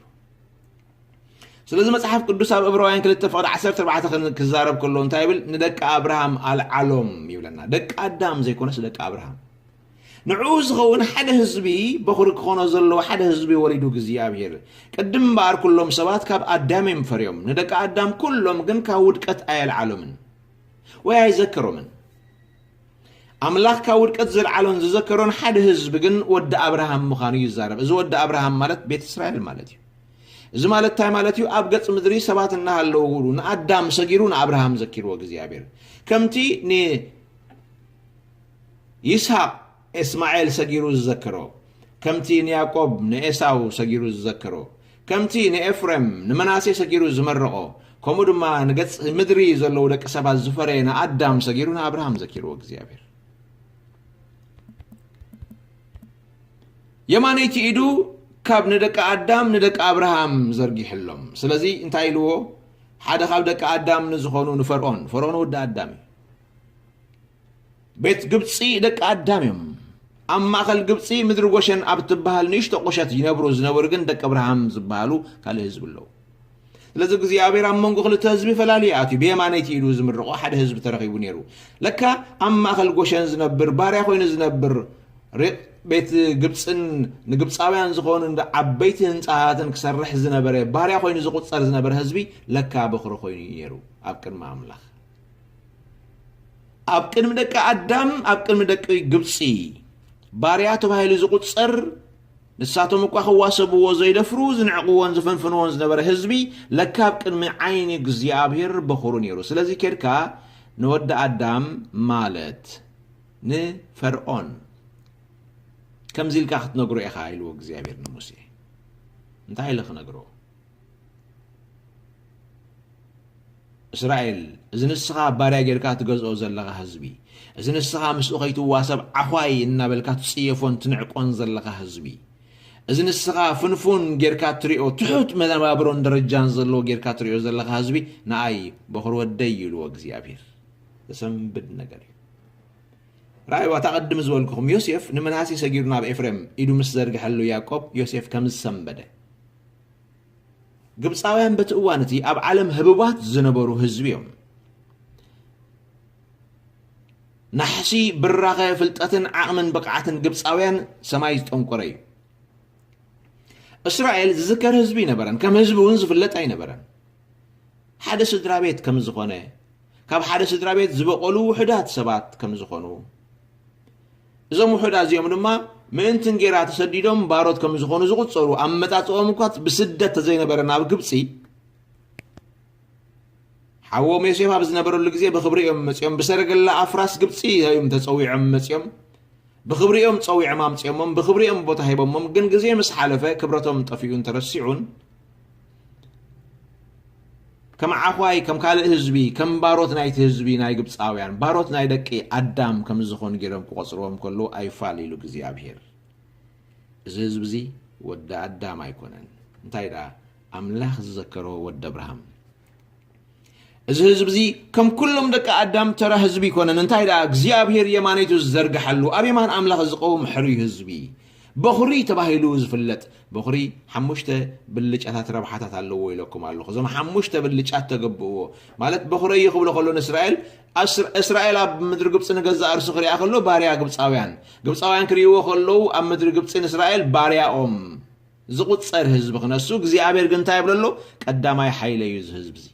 ስለዚ መጽሓፍ ቅዱስ ኣብ ዕብራውያን ክልተ ፍቕዲ ዓሰርተ ኣርባዕተ ክን-፣ ክዛረብ ከሎ እንታይ ይብል? ንደቂ ኣብርሃም ኣልዓሎም ይብለና። ደቂ ኣዳም ዘይኮነስ ደቂ ኣብርሃም። ንዕኡ ዝኸውን ሓደ ህዝቢ፣ በኹሪ ክኾኖ ዘለዎ ሓደ ህዝቢ ወሊዱ እግዚኣብሔር። ቅድም እምበኣር ኩሎም ሰባት ካብ ኣዳም እዮም ፈርዮም። ንደቂ ኣዳም ኩሎም ግን ካብ ውድቀት ኣየልዓሎምን ወይ ኣይዘከሮምን። ኣምላኽ ካብ ውድቀት ዘልዓሎን ዝዘከሮን ሓደ ህዝቢ ግን ወዲ ኣብርሃም ምዃኑ ይዛረብ። እዚ ወዲ ኣብርሃም ማለት ቤት እስራኤል ማለት እዩ። እዚ ማለት እንታይ ማለት እዩ? ኣብ ገጽ ምድሪ ሰባት እናሃለዉ ንኣዳም ሰጊሩ ንኣብርሃም ዘኪርዎ እግዚኣብሔር። ከምቲ ንይስሐቅ እስማኤል ሰጊሩ ዝዘከሮ፣ ከምቲ ንያዕቆብ ንኤሳው ሰጊሩ ዝዘከሮ፣ ከምቲ ንኤፍሬም ንመናሴ ሰጊሩ ዝመረቖ፣ ከምኡ ድማ ንገጽ ምድሪ ዘለዉ ደቂ ሰባት ዝፈረየ ንኣዳም ሰጊሩ ንኣብርሃም ዘኪርዎ እግዚኣብሔር። የማነይቲ ኢዱ ካብ ንደቂ ኣዳም ንደቂ ኣብርሃም ዘርጊሕሎም። ስለዚ እንታይ ኢልዎ? ሓደ ካብ ደቂ ኣዳም ንዝኾኑ ንፈርኦን፣ ፈርኦን ወዲ ኣዳም እዩ። ቤት ግብጺ ደቂ ኣዳም እዮም። ኣብ ማእከል ግብጺ ምድሪ ጎሸን ኣብ ትበሃል ንእሽቶ ቁሸት ይነብሩ ዝነበሩ ግን ደቂ ኣብርሃም ዝበሃሉ ካልእ ህዝቢ ኣለዉ። ስለዚ እግዚኣብሔር ኣብ መንጎ ክልተ ህዝቢ ፈላልዩ ኣትዩ ብየማነይቲ ኢዱ ዝምርቖ ሓደ ህዝቢ ተረኺቡ ነይሩ። ለካ ኣብ ማእከል ጎሸን ዝነብር፣ ባርያ ኮይኑ ዝነብር፣ ሪ-፣ ቤት ግብጽን ንግብጻውያን ዝኾኑ እንዳ ዓበይቲ ህንጻታትን ክሰርሕ ዝነበረ፣ ባርያ ኮይኑ ዝቑጸር ዝነበረ ህዝቢ ለካ በኹሪ ኮይኑ እዩ ነይሩ ኣብ ቅድሚ ኣምላኽ። ኣብ ቅድሚ ደቂ ኣዳም፣ ኣብ ቅድሚ ደቂ ግብጺ ባርያ ተባሂሉ ዝቑጸር፣ ንሳቶም እኳ ክዋሰብዎ ዘይደፍሩ፣ ዝንዕቕዎን ዝፍንፍንዎን ዝነበረ ህዝቢ፣ ለካ ኣብ ቅድሚ ዓይኒ እግዚኣብሔር በኹሩ ነይሩ። ስለዚ ኬድካ ንወዲ ኣዳም ማለት ንፈርዖን ከምዚ ኢልካ ክትነግሮ ኢኻ ኢልዎ እግዚኣብሔር ንሙሴ። እንታይ ኢለ ክነግሮ? እስራኤል፣ እዚ ንስኻ ባርያ ጌርካ ትገዝኦ ዘለኻ ህዝቢ፣ እዚ ንስኻ ምስኡ ከይትዋሰብ ዓዃይ እናበልካ ትጽየፎን ትንዕቆን ዘለኻ ህዝቢ፣ እዚ ንስኻ ፍንፉን ጌርካ ትሪኦ ትሑት መነባብሮን ደረጃን ዘለዎ ጌርካ ትሪኦ ዘለኻ ህዝቢ ንኣይ በኹሪ ወደይ እዩ ኢልዎ እግዚኣብሔር። ዘሰንብድ ነገር እዩ። ረኣይዋ፣ እታ ቅድም ዝበልኩኹም ዮሴፍ ንምናሴ ሰጊሩ ናብ ኤፍሬም ኢዱ ምስ ዘርግሐሉ ያዕቆብ ዮሴፍ ከም ዝሰንበደ። ግብፃውያን በቲ እዋን እቲ ኣብ ዓለም ህቡባት ዝነበሩ ህዝቢ እዮም። ናሕሲ ብራኸ ፍልጠትን ዓቕምን ብቕዓትን ግብፃውያን ሰማይ ዝጠንቆረ እዩ። እስራኤል ዝዝከር ህዝቢ ኣይነበረን፣ ከም ህዝቢ እውን ዝፍለጥ ኣይነበረን። ሓደ ስድራ ቤት ከም ዝኾነ፣ ካብ ሓደ ስድራ ቤት ዝበቐሉ ውሑዳት ሰባት ከም ዝኾኑ፣ እዞም ውሑዳት እዚኦም ድማ ምእንቲ እንጌራ ተሰዲዶም ባሮት ከም ዝኾኑ ዝቑጸሩ፣ ኣመጻጽኦም እኳ ብስደት ተዘይነበረ ናብ ግብጺ፣ ሓዎም ዮሴፍ ኣብ ዝነበረሉ ግዜ ብኽብሪ እዮም መጺኦም። ብሰረገላ ኣፍራስ ግብጺ እዮም ተጸዊዖም መጺኦም። ብኽብሪ እዮም ጸዊዖም ኣምጺኦሞም፣ ብኽብሪ እዮም ቦታ ሂቦሞም። ግን ግዜ ምስ ሓለፈ ክብረቶም ጠፊኡን ተረሲዑን፣ ከም ዓዃይ፣ ከም ካልእ ህዝቢ፣ ከም ባሮት ናይቲ ህዝቢ ናይ ግብጻውያን፣ ባሮት ናይ ደቂ ኣዳም ከም ዝኾኑ ገይሮም ክቖጽርዎም ከለዉ ኣይፋል ኢሉ እግዚኣብሔር። እዚ ህዝቢ እዚ ወዲ ኣዳም ኣይኮነን። እንታይ ደኣ ኣምላኽ ዝዘከሮ ወዲ ኣብርሃም። እዚ ህዝቢ እዚ ከም ኩሎም ደቂ ኣዳም ተራ ህዝቢ ኣይኮነን። እንታይ ደኣ እግዚኣብሔር የማነይቱ ዝዘርግሓሉ፣ ኣብ የማን ኣምላኽ ዝቐውም ሕሩይ ህዝቢ፣ በኹሪ ተባሂሉ ዝፍለጥ። በኹሪ ሓሙሽተ ብልጫታት ረብሓታት ኣለዎ ኢለኩም ኣለኹ። እዞም ሓሙሽተ ብልጫት ተገብእዎ። ማለት በኹረይ ክብሎ ከሎ ንእስራኤል፣ ኣስ-፣ እስራኤል ኣብ ምድሪ ግብጺ ንገዛእ ርእሱ ክሪኣ ከሎ ባርያ ግብጻውያን፣ ግብጻውያን ክርእይዎ ከለዉ ኣብ ምድሪ ግብጺ ንእስራኤል ባርያኦም ዝቑጸር ህዝቢ ክነሱ፣ እግዚኣብሔር ግን እንታይ ይብለሎ? ቀዳማይ ሓይለ እዩ እዚ ህዝቢ እዚ።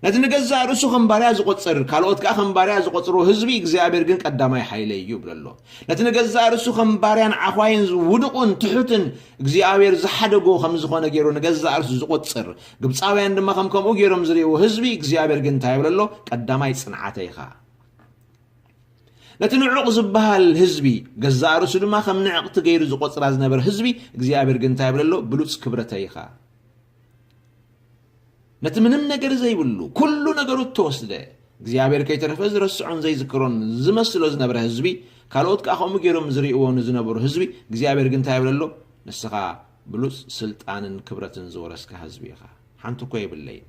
ነቲ ንገዛእ ርእሱ ከም ባርያ ዝቖጽር፣ ካልኦት ከኣ ከም ባርያ ዝቖጽርዎ ህዝቢ እግዚኣብሔር ግን ቀዳማይ ሓይለ እዩ ይብለሎ። ነቲ ንገዛእ ርእሱ ከም ባርያን ዓዃይን ውዱቕን ትሑትን እግዚኣብሔር ዝሓደጎ ከም ዝኾነ ገይሩ ንገዛእ ርእሱ ዝቖጽር፣ ግብጻውያን ድማ ከም ከምኡ ገይሮም ዝርእይዎ ህዝቢ እግዚኣብሔር ግን እንታይ ይብለሎ? ቀዳማይ ጽንዓተይ ኢኻ። ነቲ ንዑቕ ዝበሃል ህዝቢ፣ ገዛእ ርእሱ ድማ ከም ንዕቕቲ ገይሩ ዝቖጽራ ዝነበረ ህዝቢ እግዚኣብሔር ግን እንታይ ይብለሎ? ብሉጽ ክብረተይ ኢኻ። ነቲ ምንም ነገር ዘይብሉ፣ ኩሉ ነገሩ እተወስደ፣ እግዚኣብሔር ከይተረፈ ዝረስዖን ዘይዝክሮን ዝመስሎ ዝነበረ ህዝቢ፣ ካልኦት ከኣ ከምኡ ገይሮም ዝርእይዎ ንዝነበሩ ህዝቢ እግዚኣብሔር ግን እንታይ ይብለሎ? ንስኻ ብሉጽ ስልጣንን ክብረትን ዝወረስካ ህዝቢ ኢኻ። ሓንቲ እኮ የብለይን፣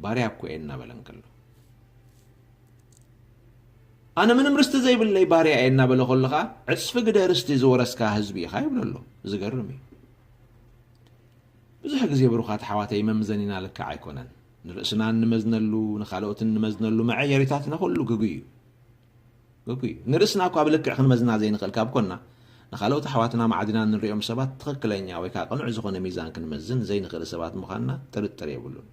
ባርያ እኮ እየ እናበለ እንከሎ፣ ኣነ ምንም ርስቲ ዘይብለይ ባርያ እየ እናበለ ከሎ ኸኣ፣ ዕጽፊ ግደ ርስቲ ዝወረስካ ህዝቢ ኢኻ ይብለሎ። ዝገርም እዩ። ብዙሕ ግዜ ብሩኻት ኣሕዋተይ መምዘኒና ልክዕ ኣይኮነን። ንርእስና እንመዝነሉ፣ ንኻልኦት እንመዝነሉ መዐየሪታትና ኩሉ ግጉይ እዩ። ግጉይ እዩ። ንርእስና እኳ ብልክዕ ክንመዝና ዘይንኽእል ካብ ኮና፣ ንኻልኦት ኣሕዋትና ማዕዲና እንሪኦም ሰባት ትኽክለኛ ወይ ከዓ ቅኑዕ ዝኾነ ሚዛን ክንመዝን ዘይንኽእል ሰባት ምዃንና ጥርጥር የብሉን።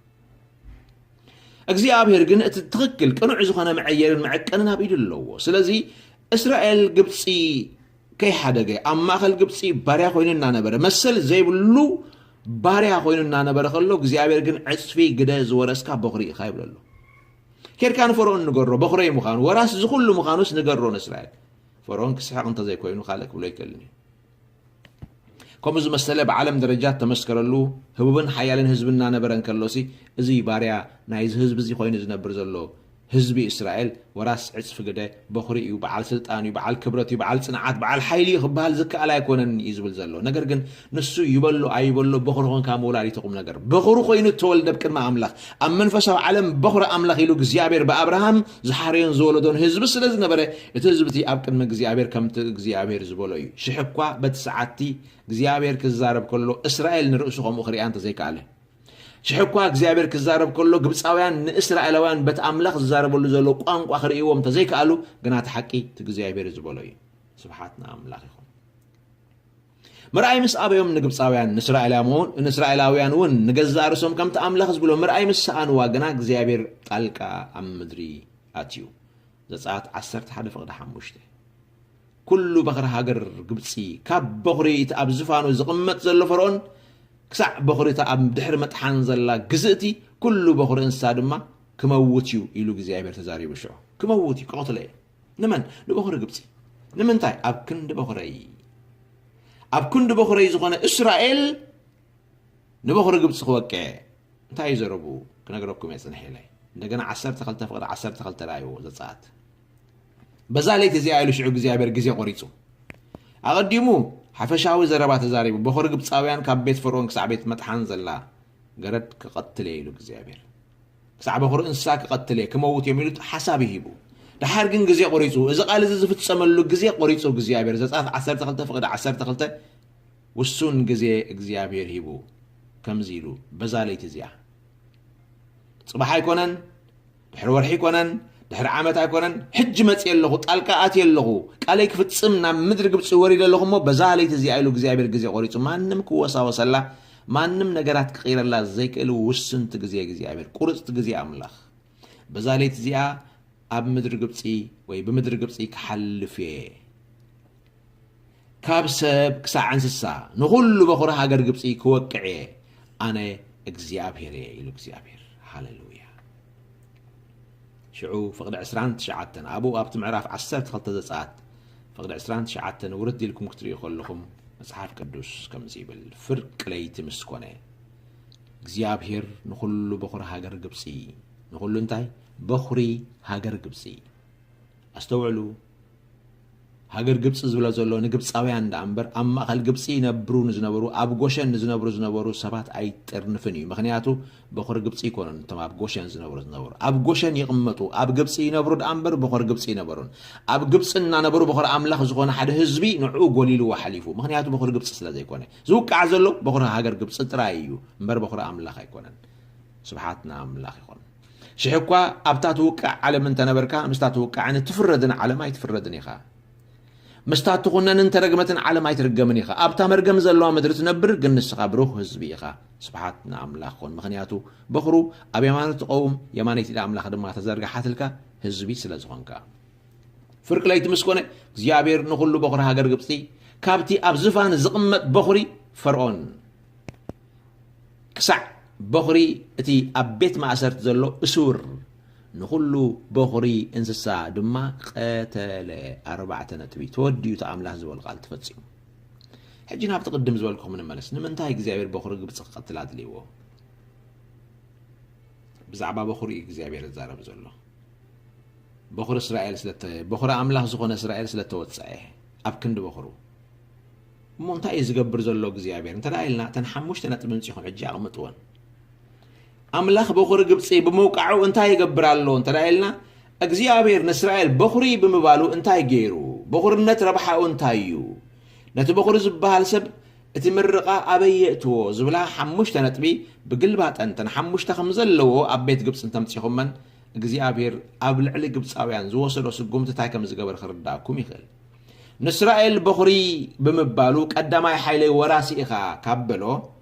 እግዚኣብሔር ግን እቲ ትኽክል ቅኑዕ ዝኾነ መዐየርን መዐቀንን ኣብ ኢዱ ኣለዎ። ስለዚ እስራኤል ግብፂ ከይሓደገ ኣብ ማእኸል ግብፂ ባርያ ኮይኑ እናነበረ፣ መሰል ዘይብሉ ባርያ ኮይኑ እናነበረ ከሎ እግዚኣብሔር ግን ዕፅፊ ግደ ዝወረስካ በኹሪ ኢኻ ይብለሉ። ኬድካ ንፈርኦን ንገሮ በኹረይ ምዃኑ፣ ወራስ እዚ ኩሉ ምዃኑስ ንገሮ ንእስራኤል። ፈርኦን ክስሕቕ እንተዘይኮይኑ ካልእ ክብሎ ኣይክእልን እዩ። ከምኡ ዝመሰለ ብዓለም ደረጃ እተመስከረሉ ህቡብን ሓያልን ህዝቢ እናነበረ እንከሎሲ፣ እዚ ባርያ ናይዚ ህዝቢ እዚ ኮይኑ ዝነብር ዘሎ ህዝቢ እስራኤል ወራስ ዕጽፊ ግደ በኹሪ እዩ፣ በዓል ስልጣን እዩ፣ በዓል ክብረት እዩ፣ በዓል ጽንዓት፣ በዓል ሓይሊ እዩ ክበሃል ዝከኣል ኣይኮነን እዩ ዝብል ዘሎ። ነገር ግን ንሱ ይበሎ ኣይበሎ በኹሪ ኮንካ ምውላድ እዩ እቲ ቁም ነገር። በኹሪ ኮይኑ እተወልደ ኣብ ቅድሚ ኣምላኽ፣ ኣብ መንፈሳዊ ዓለም በኹሪ ኣምላኽ ኢሉ እግዚኣብሔር ብኣብርሃም ዝሓረዮን ዝወለዶን ህዝቢ ስለ ዝነበረ፣ እቲ ህዝቢ እቲ ኣብ ቅድሚ እግዚኣብሔር ከምቲ እግዚኣብሔር ዝበሎ እዩ። ሽሕ እኳ በቲ ሰዓትቲ እግዚኣብሔር ክዛረብ ከሎ፣ እስራኤል ንርእሱ ከምኡ ክሪኣ እንተዘይከኣለ፣ ሽሕ እኳ እግዚኣብሔር ክዛረብ ከሎ፣ ግብፃውያን ንእስራኤላውያን በቲ ኣምላኽ ዝዛረበሉ ዘሎ ቋንቋ ክርእይዎ እንተዘይከኣሉ፣ ግና እቲ ሓቂ እቲ እግዚኣብሔር ዝበሎ እዩ። ስብሓት ንኣምላኽ ይኹን። ምርኣይ ምስ ኣበዮም ንግብፃውያን፣ ንእስራኤላውያን እውን፣ ንእስራኤላውያን እውን ንገዛእ ርእሶም ከምቲ ኣምላኽ ዝብሎ ምርኣይ ምስ ሰኣንዋ ግና እግዚኣብሔር ጣልቃ ኣብ ምድሪ ኣትዩ። ዘጸኣት ዓሰርተ ሓደ ፍቕዲ ሓሙሽተ። ኩሉ በኽሪ ሃገር ግብጺ፣ ካብ በኹሪ እቲ ኣብ ዝፋኑ ዝቕመጥ ዘሎ ፈርኦን፣ ክሳዕ በኹሪ እታ ኣብ ድሕሪ መጥሓን ዘላ ግዝእቲ፣ ኩሉ በኹሪ እንስሳ ድማ ክመውት እዩ ኢሉ እግዚኣብሔር ተዛሪቡ። ሽዑ ክመውት እዩ፣ ክቐትሎ እየ። ንመን? ንበኹሪ ግብጺ። ንምንታይ? ኣብ ክንዲ በኹረይ፣ ኣብ ክንዲ በኹረይ ዝኾነ እስራኤል ንበኹሪ ግብጺ ክወቅዕ። እንታይ እዩ ዘረቡ? ክነግረኩም እየ፣ ጽንሕ ኢለ። እንደገና ዓሰርተ ክልተ ፍቕዲ ዓሰርተ ክልተ ረኣይዎ፣ ዘጸኣት። በዛ ለይቲ እዚኣ ኢሉ ሽዑ እግዚኣብሔር ግዜ ቆሪጹ። ኣቐዲሙ ሓፈሻዊ ዘረባ ተዛሪቡ፣ በኹሪ ግብጻውያን ካብ ቤት ፈርኦን ክሳዕ ቤት መጥሓን ዘላ ገረድ ክቐትል እየ ኢሉ እግዚኣብሔር። ክሳዕ በኹሪ እንስሳ ክቐትል እየ፣ ክመውት እዮም ኢሉ ሓሳብ ይሂቡ። ደሓር ግን ግዜ ቆሪጹ፣ እዚ ቃል እዚ ዝፍጸመሉ ግዜ ቆሪጹ እግዚኣብሔር። ዘጸኣት ዓሰርተ ክልተ ፍቕዲ ዓሰርተ ክልተ፣ ውሱን ግዜ እግዚኣብሔር ሂቡ፣ ከምዚ ኢሉ፣ በዛ ለይቲ እዚኣ፣ ጽባሕ ኣይኮነን፣ ድሕሪ ወርሒ ኣይኮነን፣ ድሕሪ ዓመት ኣይኮነን፣ ሕጂ መጽየ ኣለኹ፣ ጣልቃ ኣትየ ኣለኹ፣ ቃለይ ክፍጽም ናብ ምድሪ ግብጺ ወሪደ ኣለኹ እሞ፣ በዛ ለይቲ እዚኣ ኢሉ እግዚኣብሔር ግዜ ቆሪጹ፣ ማንም ክወሳወሰላ፣ ማንም ነገራት ክቕይረላ ዘይክእል ውስንቲ ግዜ እግዚኣብሔር፣ ቁርጽቲ ግዜ ኣምላኽ። በዛ ለይቲ እዚኣ ኣብ ምድሪ ግብጺ ወይ ብምድሪ ግብጺ ክሓልፍ እየ። ካብ ሰብ ክሳዕ እንስሳ ንኹሉ በኹሪ ሃገር ግብጺ ክወቅዕ እየ፣ ኣነ እግዚኣብሔር እየ ኢሉ እግዚኣብሔር። ሃሌሉያ። ሽዑ ፍቕዲ ዕስራን ትሽዓተን ኣብኡ ኣብቲ ምዕራፍ ዓሰርተ ክልተ ዘጸኣት ፍቕዲ ዕስራን ትሽዓተን ውርድ ኢልኩም ክትርእዩ ከለኹም መጽሓፍ ቅዱስ ከምዚ ይብል፣ ፍርቂ ለይቲ ምስ ኮነ እግዚኣብሔር ንኹሉ በኹሪ ሃገር ግብጺ፣ ንኹሉ እንታይ? በኹሪ ሃገር ግብጺ። ኣስተውዕሉ። ሃገር ግብጺ ዝብሎ ዘሎ ንግብጻውያን ደኣ እምበር ኣብ ማእከል ግብጺ ይነብሩ ንዝነበሩ፣ ኣብ ጎሸን ንዝነብሩ ዝነበሩ ሰባት ኣይጠርንፍን እዩ። ምኽንያቱ በኹሪ ግብጺ ኣይኮኑን እቶም ኣብ ጎሸን ዝነብሩ ዝነበሩ። ኣብ ጎሸን ይቕመጡ፣ ኣብ ግብጺ ይነብሩ ደኣ እምበር በኹሪ ግብጺ ኣይነበሩን። ኣብ ግብጺ እናነበሩ በኹሪ ኣምላኽ ዝኾነ ሓደ ህዝቢ ንዕኡ ጎሊልዎ ሓሊፉ። ምኽንያቱ በኹሪ ግብጺ ስለ ዘይኮነ። ዝውቃዕ ዘሎ በኹሪ ሃገር ግብጺ ጥራይ እዩ እምበር በኹሪ ኣምላኽ ኣይኮነን። ስብሓት ንኣምላኽ ይኹን። ሽሕ እኳ ኣብታ ትውቃዕ ዓለም እንተነበርካ፣ ምስታ ትውቃዕን እትፍረድን ዓለም ኣይትፍረድን ኢኻ። ምስታ ትኹነንን ተረግመትን ዓለም ኣይትርገምን ኢኻ። ኣብታ መርገም ዘለዋ ምድሪ ትነብር፣ ግን ንስኻ ብሩኽ ህዝቢ ኢኻ። ስብሓት ንኣምላኽ ይኹን። ምኽንያቱ በኹሩ ኣብ የማኑ ትቐውም፣ የማነይቲ ኢድ ኣምላኽ ድማ ተዘርግሓትልካ፣ ህዝቢ ስለ ዝኾንካ። ፍርቂ ለይቲ ምስ ኮነ እግዚኣብሔር ንኹሉ በኹሪ ሃገር ግብጺ፣ ካብቲ ኣብ ዝፋን ዝቕመጥ በኹሪ ፈርዖን ክሳዕ በኹሪ እቲ ኣብ ቤት ማእሰርቲ ዘሎ እሱር፣ ንኹሉ በኹሪ እንስሳ ድማ ቀተለ። ኣርባዕተ ነጥቢ። ተወዲኡ እቲ ኣምላኽ ዝበሎ ቃል ተፈጺሙ። ሕጂ ናብቲ ቅድም ዝበልኩኹም ንመለስ። ንምንታይ እግዚኣብሔር በኹሪ ግብጺ ክቐትል ኣድልይዎ? ብዛዕባ በኹሪ እዩ እግዚኣብሔር ዝዛረብ ዘሎ። በኹሪ እስራኤል ስለተ-፣ በኹሪ ኣምላኽ ዝኾነ እስራኤል ስለተወጸዐ ኣብ ክንዲ በኹሩ። እሞ እንታይ እዩ ዝገብር ዘሎ እግዚኣብሔር? እንተ ደኣ ኢልና፣ እተን ሓሙሽተ ነጥቢ ምጺኹም ሕጂ ኣቕምጥወን። ኣምላኽ በኹሪ ግብጺ ብምውቃዑ እንታይ ይገብር ኣሎ? እንተ ደኣ ኢልና፣ እግዚኣብሔር ንእስራኤል በኹሪ ብምባሉ እንታይ ገይሩ? በኹርነት ረብሓኡ እንታይ እዩ? ነቲ በኹሪ ዝበሃል ሰብ እቲ ምርቓ ኣበይ የእትዎ? ዝብላ ሓሙሽተ ነጥቢ ብግልባጠን እተን ሓሙሽተ ከም ዘለዎ ኣብ ቤት ግብጺ እንተምጺኹመን፣ እግዚኣብሔር ኣብ ልዕሊ ግብጻውያን ዝወሰዶ ስጉምቲ እንታይ ከም ዝገበር ክርዳእኩም ይኽእል። ንእስራኤል በኹሪ ብምባሉ ቀዳማይ ሓይለይ ወራሲ ኢኻ ካብ በሎ፣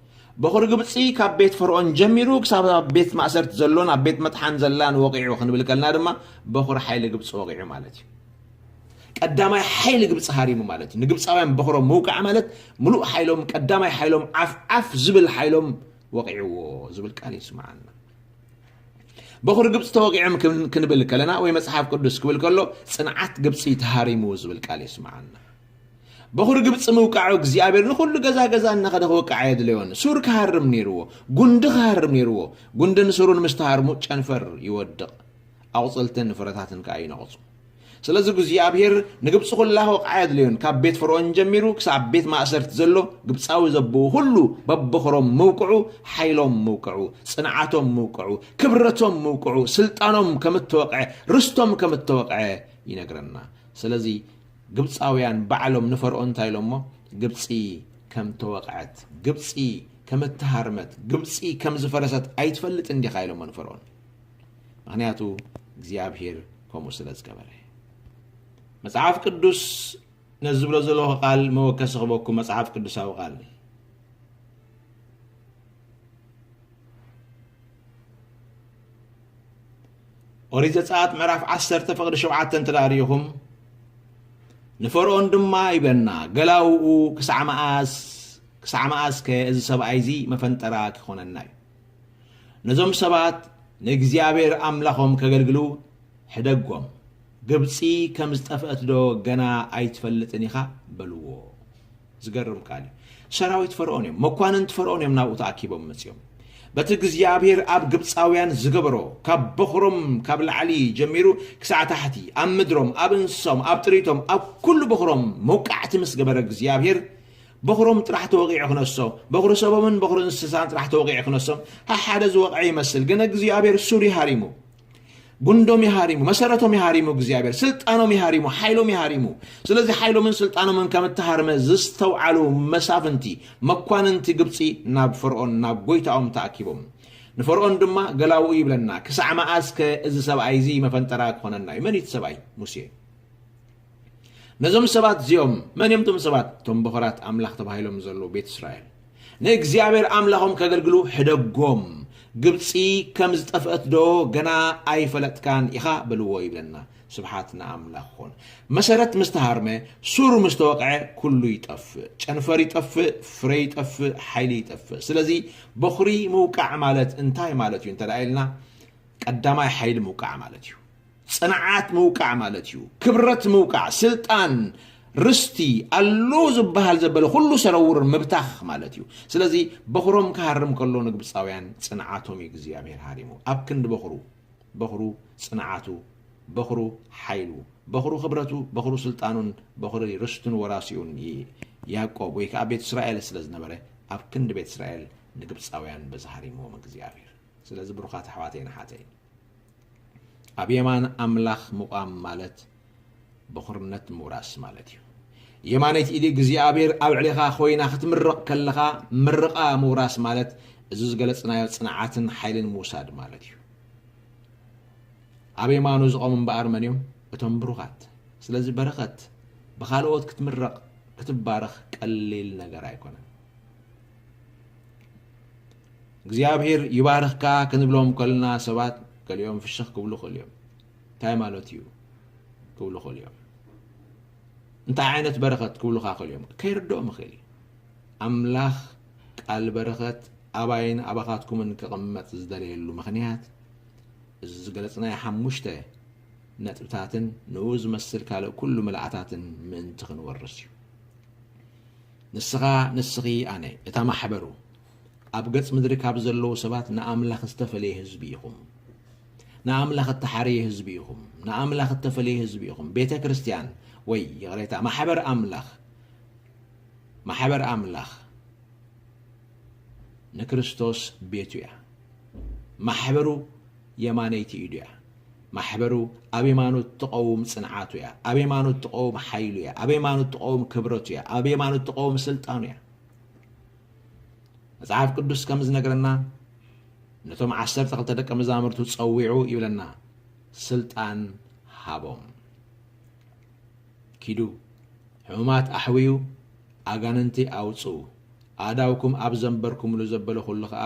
በኹሪ ግብጺ ካብ ቤት ፈርዖን ጀሚሩ ክሳብ ኣብ ቤት ማእሰርቲ ዘሎን ኣብ ቤት መጥሓን ዘላን ወቒዑ ክንብል ከልና ድማ በኹሪ ሓይሊ ግብጺ ወቒዑ ማለት እዩ። ቀዳማይ ሓይሊ ግብጺ ሃሪሙ ማለት እዩ። ንግብጻውያን በኹሮም ምውቃዕ ማለት ምሉእ ሓይሎም፣ ቀዳማይ ሓይሎም፣ ዓፍ ዓፍ ዝብል ሓይሎም ወቒዕዎ ዝብል ቃል ይስምዓና። በኹሪ ግብጺ ተወቒዖም ክን-፣ ክንብል ከለና ወይ መጽሓፍ ቅዱስ ክብል ከሎ ጽንዓት ግብጺ ተሃሪሙ ዝብል ቃል ይስምዓና። በኹሪ ግብጺ ምውቃዑ እግዚኣብሔር ንኹሉ ገዛ ገዛ እናኸደ ክወቅዓ የድለዮን። ሱር ክሃርም ነይርዎ፣ ጉንዲ ክሃርም ነይርዎ። ጉንድን ሱሩን ምስ ተሃርሙ ጨንፈር ይወድቕ፣ ኣቑጽልትን ፍረታትን ከኣ ይነቕጹ። ስለዚ እግዚኣብሔር ንግብጺ ኩላ ክወቕዓ የድልዮን። ካብ ቤት ፈርዖን ጀሚሩ ክሳብ ቤት ማእሰርቲ ዘሎ ግብጻዊ ዘብኡ ኩሉ በበኹሮም ምውቅዑ፣ ሓይሎም ምውቅዑ፣ ጽንዓቶም ምውቅዑ፣ ክብረቶም ምውቅዑ፣ ስልጣኖም ከም እተወቕዐ፣ ርስቶም ከም እተወቕዐ ይነግረና። ስለዚ ግብጻውያን ባዕሎም ንፈርዖን እንታይ ኢሎሞ? ግብጺ ከም ተወቕዐት፣ ግብጺ ከም እተሃርመት፣ ግብጺ ከም ዝፈረሰት ኣይትፈልጥን ዲኻ ኢሎሞ ንፈርዖን። ምኽንያቱ እግዚኣብሔር ከምኡ ስለ ዝገበረ። መጽሓፍ ቅዱስ ነዚ ዝብሎ ዘለኹ ቃል መወከሲ ክበኩም፣ መጽሓፍ ቅዱሳዊ ቃል። ኦሪት ዘጸኣት ምዕራፍ ዓሰርተ ፍቕዲ ሸውዓተ እንተ ደኣ ርኢኹም፣ ንፈርዖን ድማ ይብለና፣ ገላውኡ ክሳዕ መኣስ፣ ክሳዕ መኣስከ እዚ ሰብኣይ እዚ መፈንጠራ ክኾነና እዩ? ነዞም ሰባት ንእግዚኣብሔር ኣምላኾም ከገልግሉ ሕደጎም። ግብጺ ከም ዝጠፍአት ዶ ገና ኣይትፈልጥን ኢኻ? በልዎ። ዝገርም ቃል እዩ። ሰራዊት ፈርዖን እዮም፣ መኳንንቲ ፈርዖን እዮም ናብኡ ተኣኪቦም መጺኦም። በቲ እግዚኣብሔር ኣብ ግብጻውያን ዝገበሮ፣ ካብ በኹሮም ካብ ላዕሊ ጀሚሩ ክሳዕ ታሕቲ፣ ኣብ ምድሮም፣ ኣብ እንስሶም፣ ኣብ ጥሪቶም፣ ኣብ ኩሉ በኹሮም መውቃዕቲ ምስ ገበረ እግዚኣብሔር፣ በኹሮም ጥራሕ ተወቒዑ ክነሶም፣ በኹሪ ሰቦምን በኹሪ እንስሳን ጥራሕ ተወቒዑ ክነሶም፣ ሓሓደ ዝወቕዐ ይመስል፣ ግን እግዚኣብሔር ሱር ይሃሪሙ። ጉንዶም ይሃሪሙ፣ መሰረቶም ይሃሪሙ፣ እግዚኣብሔር ስልጣኖም ይሃሪሙ፣ ሓይሎም ይሃሪሙ። ስለዚ ሓይሎምን ስልጣኖምን ከም እተሃርመ ዝተውዓሉ መሳፍንቲ፣ መኳንንቲ ግብጺ ናብ ፈርዖን፣ ናብ ጎይታኦም ተኣኪቦም። ንፈርዖን ድማ ገላውኡ ይብለና፣ ክሳዕ መኣስከ እዚ ሰብኣይ እዚ መፈንጠራ ክኾነና እዩ? መን እዩ እቲ ሰብኣይ? ሙሴ። ነዞም ሰባት እዚኦም፣ መን እዮም እቶም ሰባት? እቶም በኹራት ኣምላኽ ተባሂሎም ዘለዉ ቤት እስራኤል። ንእግዚኣብሔር ኣምላኾም ከገልግሉ ሕደጎም። ግብጺ ከም ዝጠፍአት ዶ ገና ኣይፈለጥካን ኢኻ? በልዎ ይብለና። ስብሓት ንኣምላኽ ኾን። መሰረት ምስ ተሃርመ፣ ሱር ምስ ተወቕዐ፣ ኩሉ ይጠፍእ። ጨንፈር ይጠፍእ፣ ፍረ ይጠፍእ፣ ሓይሊ ይጠፍእ። ስለዚ በኹሪ ምውቃዕ ማለት እንታይ ማለት እዩ እንተ ደኣ ኢልና፣ ቀዳማይ ሓይሊ ምውቃዕ ማለት እዩ። ጽንዓት ምውቃዕ ማለት እዩ። ክብረት ምውቃዕ፣ ስልጣን፣ ርስቲ፣ ኣሎ ዝበሃል ዘበለ ኩሉ ሰረውር ምብታኽ ማለት እዩ። ስለዚ በኹሮም ክሃርም ከሎ ንግብጻውያን ጽንዓቶም እዩ እግዚኣብሔር ሃሪሙ። ኣብ ክንዲ በኹሩ፣ በኹሩ ጽንዓቱ፣ በኹሩ ሓይሉ፣ በኹሩ ክብረቱ፣ በኹሩ ስልጣኑን፣ በኹሪ ርስቱን ወራሲኡን ይ-፣ ያዕቆብ ወይ ከኣ ቤት እስራኤል ስለ ዝነበረ፣ ኣብ ክንዲ ቤት እስራኤል ንግብጻውያን በዚ ሃሪምዎም እግዚኣብሔር። ስለዚ ብሩኻት ኣሕዋተይን ኣሓተይን፣ ኣብ የማን ኣምላኽ ምቋም ማለት በኹርነት ምውራስ ማለት እዩ። የማነይቲ ኢድ እግዚኣብሔር ኣብ ልዕሌኻ ኮይና ክትምረቕ ከለኻ፣ ምርቓ ምውራስ ማለት እዚ ዝገለጽናዮ ጽንዓትን ሓይልን ምውሳድ ማለት እዩ። ኣብ የማኑ ዝቖሙ እምበኣር መን እዮም? እቶም ብሩኻት። ስለዚ በረኸት ብኻልኦት ክትምረቕ፣ ክትባረኽ ቀሊል ነገር ኣይኮነን። እግዚኣብሔር ይባርኽካ ክንብሎም ከለና ሰባት ገሊኦም ፍሽኽ ክብሉ ይኽእሉ እዮም። እንታይ ማለት እዩ ክብሉ ይኽእሉ እዮም። እንታይ ዓይነት በረኸት ክብሉኻ ይኽእሉ እዮም። ከይርድኦም ይኽእል እዩ። ኣምላኽ ቃል በረኸት ኣባይን ኣባኻትኩምን ክቕመጥ ዝደለየሉ ምኽንያት እዚ ዝገለጽናዮ ሓሙሽተ ነጥብታትን ንኡ ዝመስል ካልእ ኩሉ ምልኣታትን ምእንቲ ክንወርስ እዩ። ንስኻ፣ ንስኺ፣ ኣነ፣ እታ ማሕበሩ፣ ኣብ ገጽ ምድሪ ካብ ዘለዉ ሰባት ንኣምላኽ ዝተፈለየ ህዝቢ ኢኹም። ንኣምላኽ እተሓረየ ህዝቢ ኢኹም። ንኣምላኽ እተፈለየ ህዝቢ ኢኹም። ቤተ ክርስቲያን ወይ ይቕሬታ፣ ማሕበር ኣምላኽ፣ ማሕበር ኣምላኽ ንክርስቶስ ቤቱ እያ። ማሕበሩ የማነይቲ ኢዱ እያ። ማሕበሩ ኣብ የማኑ እትቐውም ጽንዓቱ እያ። ኣብ የማኑ እትቐውም ሓይሉ እያ። ኣብ የማኑ እትቐውም ክብረቱ እያ። ኣብ የማኑ እትቐውም ስልጣኑ እያ። መጽሓፍ ቅዱስ ከም ዝነግረና፣ ነቶም ዓሰርተ ክልተ ደቀ መዛሙርቱ ጸዊዑ ይብለና፣ ስልጣን ሃቦም። ኪዱ፣ ሕሙማት ኣሕውዩ፣ ኣጋንንቲ ኣውጽኡ፣ ኣእዳውኩም ኣብ ዘንበርኩምሉ ዘበለ ኩሉ ኸኣ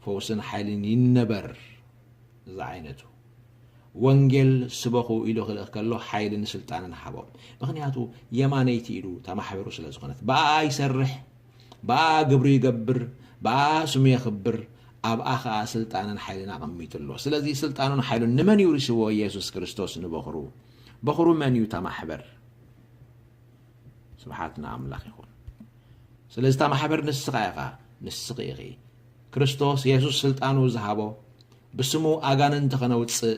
ፈውስን ሓይልን ይነበር። እዚ ዓይነቱ ወንጌል ስበኹ ኢሉ ክልእኽ ከሎ ሓይልን ስልጣንን ሃቦም። ምኽንያቱ የማነይቲ ኢዱ እታ ማሕበሩ ስለ ዝኾነት፣ ብኣኣ ይሰርሕ፣ ብኣኣ ግብሩ ይገብር፣ ብኣኣ ስሙ የኽብር፣ ኣብኣ ኸኣ ስልጣንን ሓይልን ኣቐሚጡ ኣሎ። ስለዚ ስልጣኑን ሓይሉን ንመን እዩ ውሪስዎ? ኢየሱስ ክርስቶስ ንበኹሩ። በኹሩ መን እዩ? እታ ማሕበር። ስብሓት ንኣምላኽ ይኹን። ስለዚ እታ ማሕበር ንስኻ ኢኻ፣ ንስኺ ኢኺ። ክርስቶስ የሱስ ስልጣኑ ዝሃቦ፣ ብስሙ ኣጋንንቲ ኸነውጽእ፣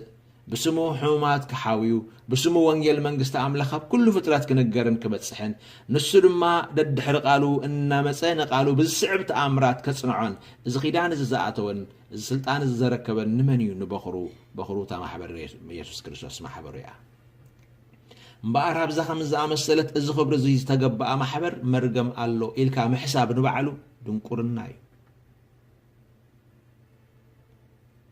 ብስሙ ሕሙማት ክሓውዩ፣ ብስሙ ወንጌል መንግስቲ ኣምላኽ ኣብ ኩሉ ፍጥረት ክንገርን ክበጽሕን፣ ንሱ ድማ ደድሕሪ ቃሉ እናመጸ ንቃሉ ብዝስዕብ ተኣምራት ከጽንዖን፣ እዚ ኪዳን እዚ ዝኣተወን፣ እዚ ስልጣን እዚ ዘረከበን ንመን እዩ? ንበኹሩ። በኹሩ እታ ማሕበር የሱስ ክርስቶስ ማሕበሩ እያ። እምበኣር ኣብዛ ከም ዝኣመሰለት እዚ ክብሪ እዚ ዝተገበኣ ማሕበር መርገም ኣሎ ኢልካ ምሕሳብ ንባዕሉ ድንቁርና እዩ።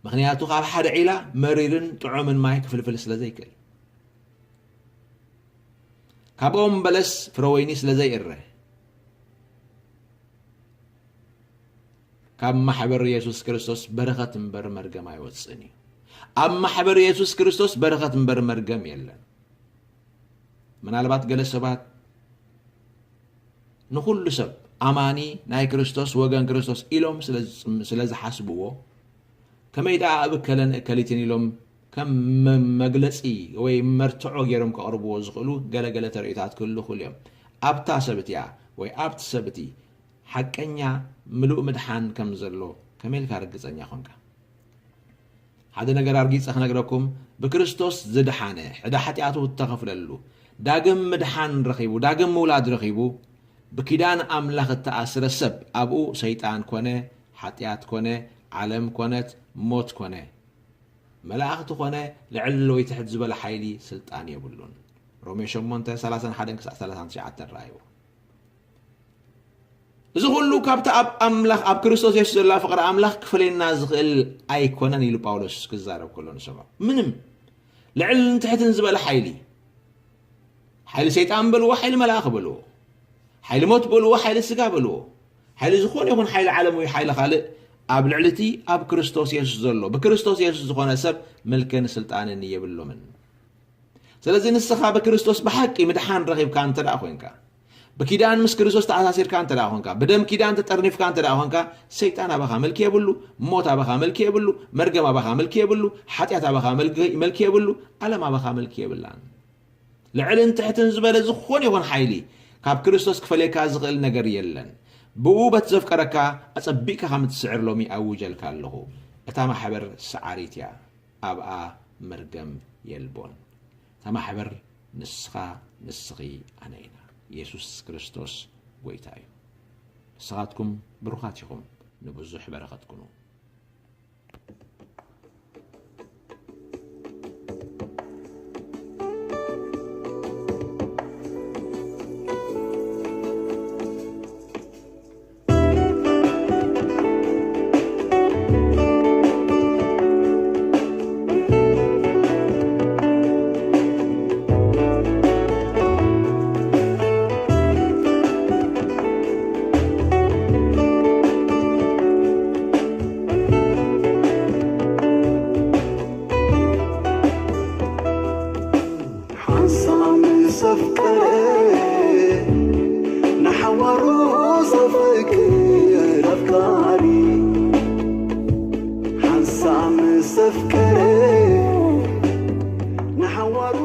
ምኽንያቱ ካብ ሓደ ዒላ መሪርን ጥዑምን ማይ ክፍልፍል ስለ ዘይክእል። ካብ ኦም በለስ ፍረ ወይኒ ስለ ዘይእረ። ካብ ማሕበር የሱስ ክርስቶስ በረኸት እምበር መርገም ኣይወጽእን እዩ። ኣብ ማሕበር የሱስ ክርስቶስ በረኸት እምበር መርገም የለን። ምናልባት ገለ ሰባት ንኹሉ ሰብ ኣማኒ ናይ ክርስቶስ ወገን ክርስቶስ ኢሎም ስለ ዝጽም-፣ ስለ ዝሓስብዎ፣ ከመይ ደኣ ኣብ እከለን እከሊትን ኢሎም ከም መ-፣ መግለጺ ወይ መርትዖ ገይሮም ከቕርብዎ ዝኽእሉ ገለ ገለ ተርእዮታት ክህሉ ይኽእሉ እዮም። ኣብታ ሰብ እቲኣ ወይ ኣብቲ ሰብ እቲ ሓቀኛ ምሉእ ምድሓን ከም ዘሎ ከመይ ኢልካ ርግጸኛ ኾንካ? ሓደ ነገር ኣርጊጸ ክነግረኩም፣ ብክርስቶስ ዝደሓነ፣ ዕዳ ሓጢኣቱ እተኸፍለሉ፣ ዳግም ምድሓን ረኺቡ፣ ዳግም ምውላድ ረኺቡ፣ ብኪዳን ኣምላኽ እተኣስረ ሰብ፣ ኣብኡ ሰይጣን ኮነ፣ ሓጢኣት ኮነ፣ ዓለም ኮነት፣ ሞት ኮነ፣ መላእኽቲ ኮነ፣ ልዕሊ ወይ ትሕት ዝበለ ሓይሊ ስልጣን የብሉን። ሮሜ ሸሞንተ፣ ሰላሳን ሓደን ክሳዕ ሰላሳን ትሽዓተን ረኣይዎ። እዚ ኩሉ ካብቲ ኣብ ኣምላኽ፣ ኣብ ክርስቶስ የሱስ ዘላ ፍቕሪ ኣምላኽ ክፈልየና ዝኽእል ኣይኮነን ኢሉ ጳውሎስ ክዛረብ ከሎ ንሰምዖ። ምንም ልዕልን ትሕትን ዝበለ ሓይሊ፣ ሓይሊ ሰይጣን በልዎ፣ ሓይሊ መልኣኽ በልዎ፣ ሓይሊ ሞት በልዎ፣ ሓይሊ ስጋ በልዎ፣ ሓይሊ ዝኾነ ይኹን ሓይሊ ዓለም ወይ ሓይሊ ካልእ ኣብ ልዕሊ እቲ ኣብ ክርስቶስ የሱስ ዘሎ፣ ብክርስቶስ የሱስ ዝኾነ ሰብ ምልክን ስልጣንን የብሎምን። ስለዚ ንስኻ ብክርስቶስ ብሓቂ ምድሓን ረኺብካ እንተ ደኣ ኮይንካ፣ ብኪዳን ምስ ክርስቶስ ተኣሳሲርካ እንተ ደኣ ኾንካ፣ ብደም ኪዳን ተጠርኒፍካ እንተ ደኣ ኾንካ፣ ሰይጣን ኣባኻ መልኪ የብሉ፣ ሞት ኣባኻ መልኪ የብሉ፣ መርገም ኣባኻ መልኪ የብሉ፣ ሓጢኣት ኣባኻ መልኪ፣ መልኪ የብሉ፣ ዓለም ኣባኻ መልኪ የብላን። ልዕልን ትሕትን ዝበለ ዝኾነ ይኹን ሓይሊ ካብ ክርስቶስ ክፈልየካ ዝኽእል ነገር የለን። ብኡ በቲ ዘፍቀረካ ኣጸቢቕካ ከም እትስዕር ሎሚ ኣውጀልካ ኣለኹ። እታ ማሕበር ሰዓሪት እያ፣ ኣብኣ መርገም የልቦን። እታ ማሕበር ንስኻ፣ ንስኺ፣ ኣነ ኢና። የሱስ ክርስቶስ ጐይታ እዩ። ንስኻትኩም ብሩኻት ኢኹም፣ ንብዙሕ በረኸት ኩኑ። ሓንሳእ ምስ ኣፍቀረ ንሓዋሩ ዘፍቅር ኣፍቃሪ። ሓንሳእ ምስ ኣፍቀረ ንሓዋሩ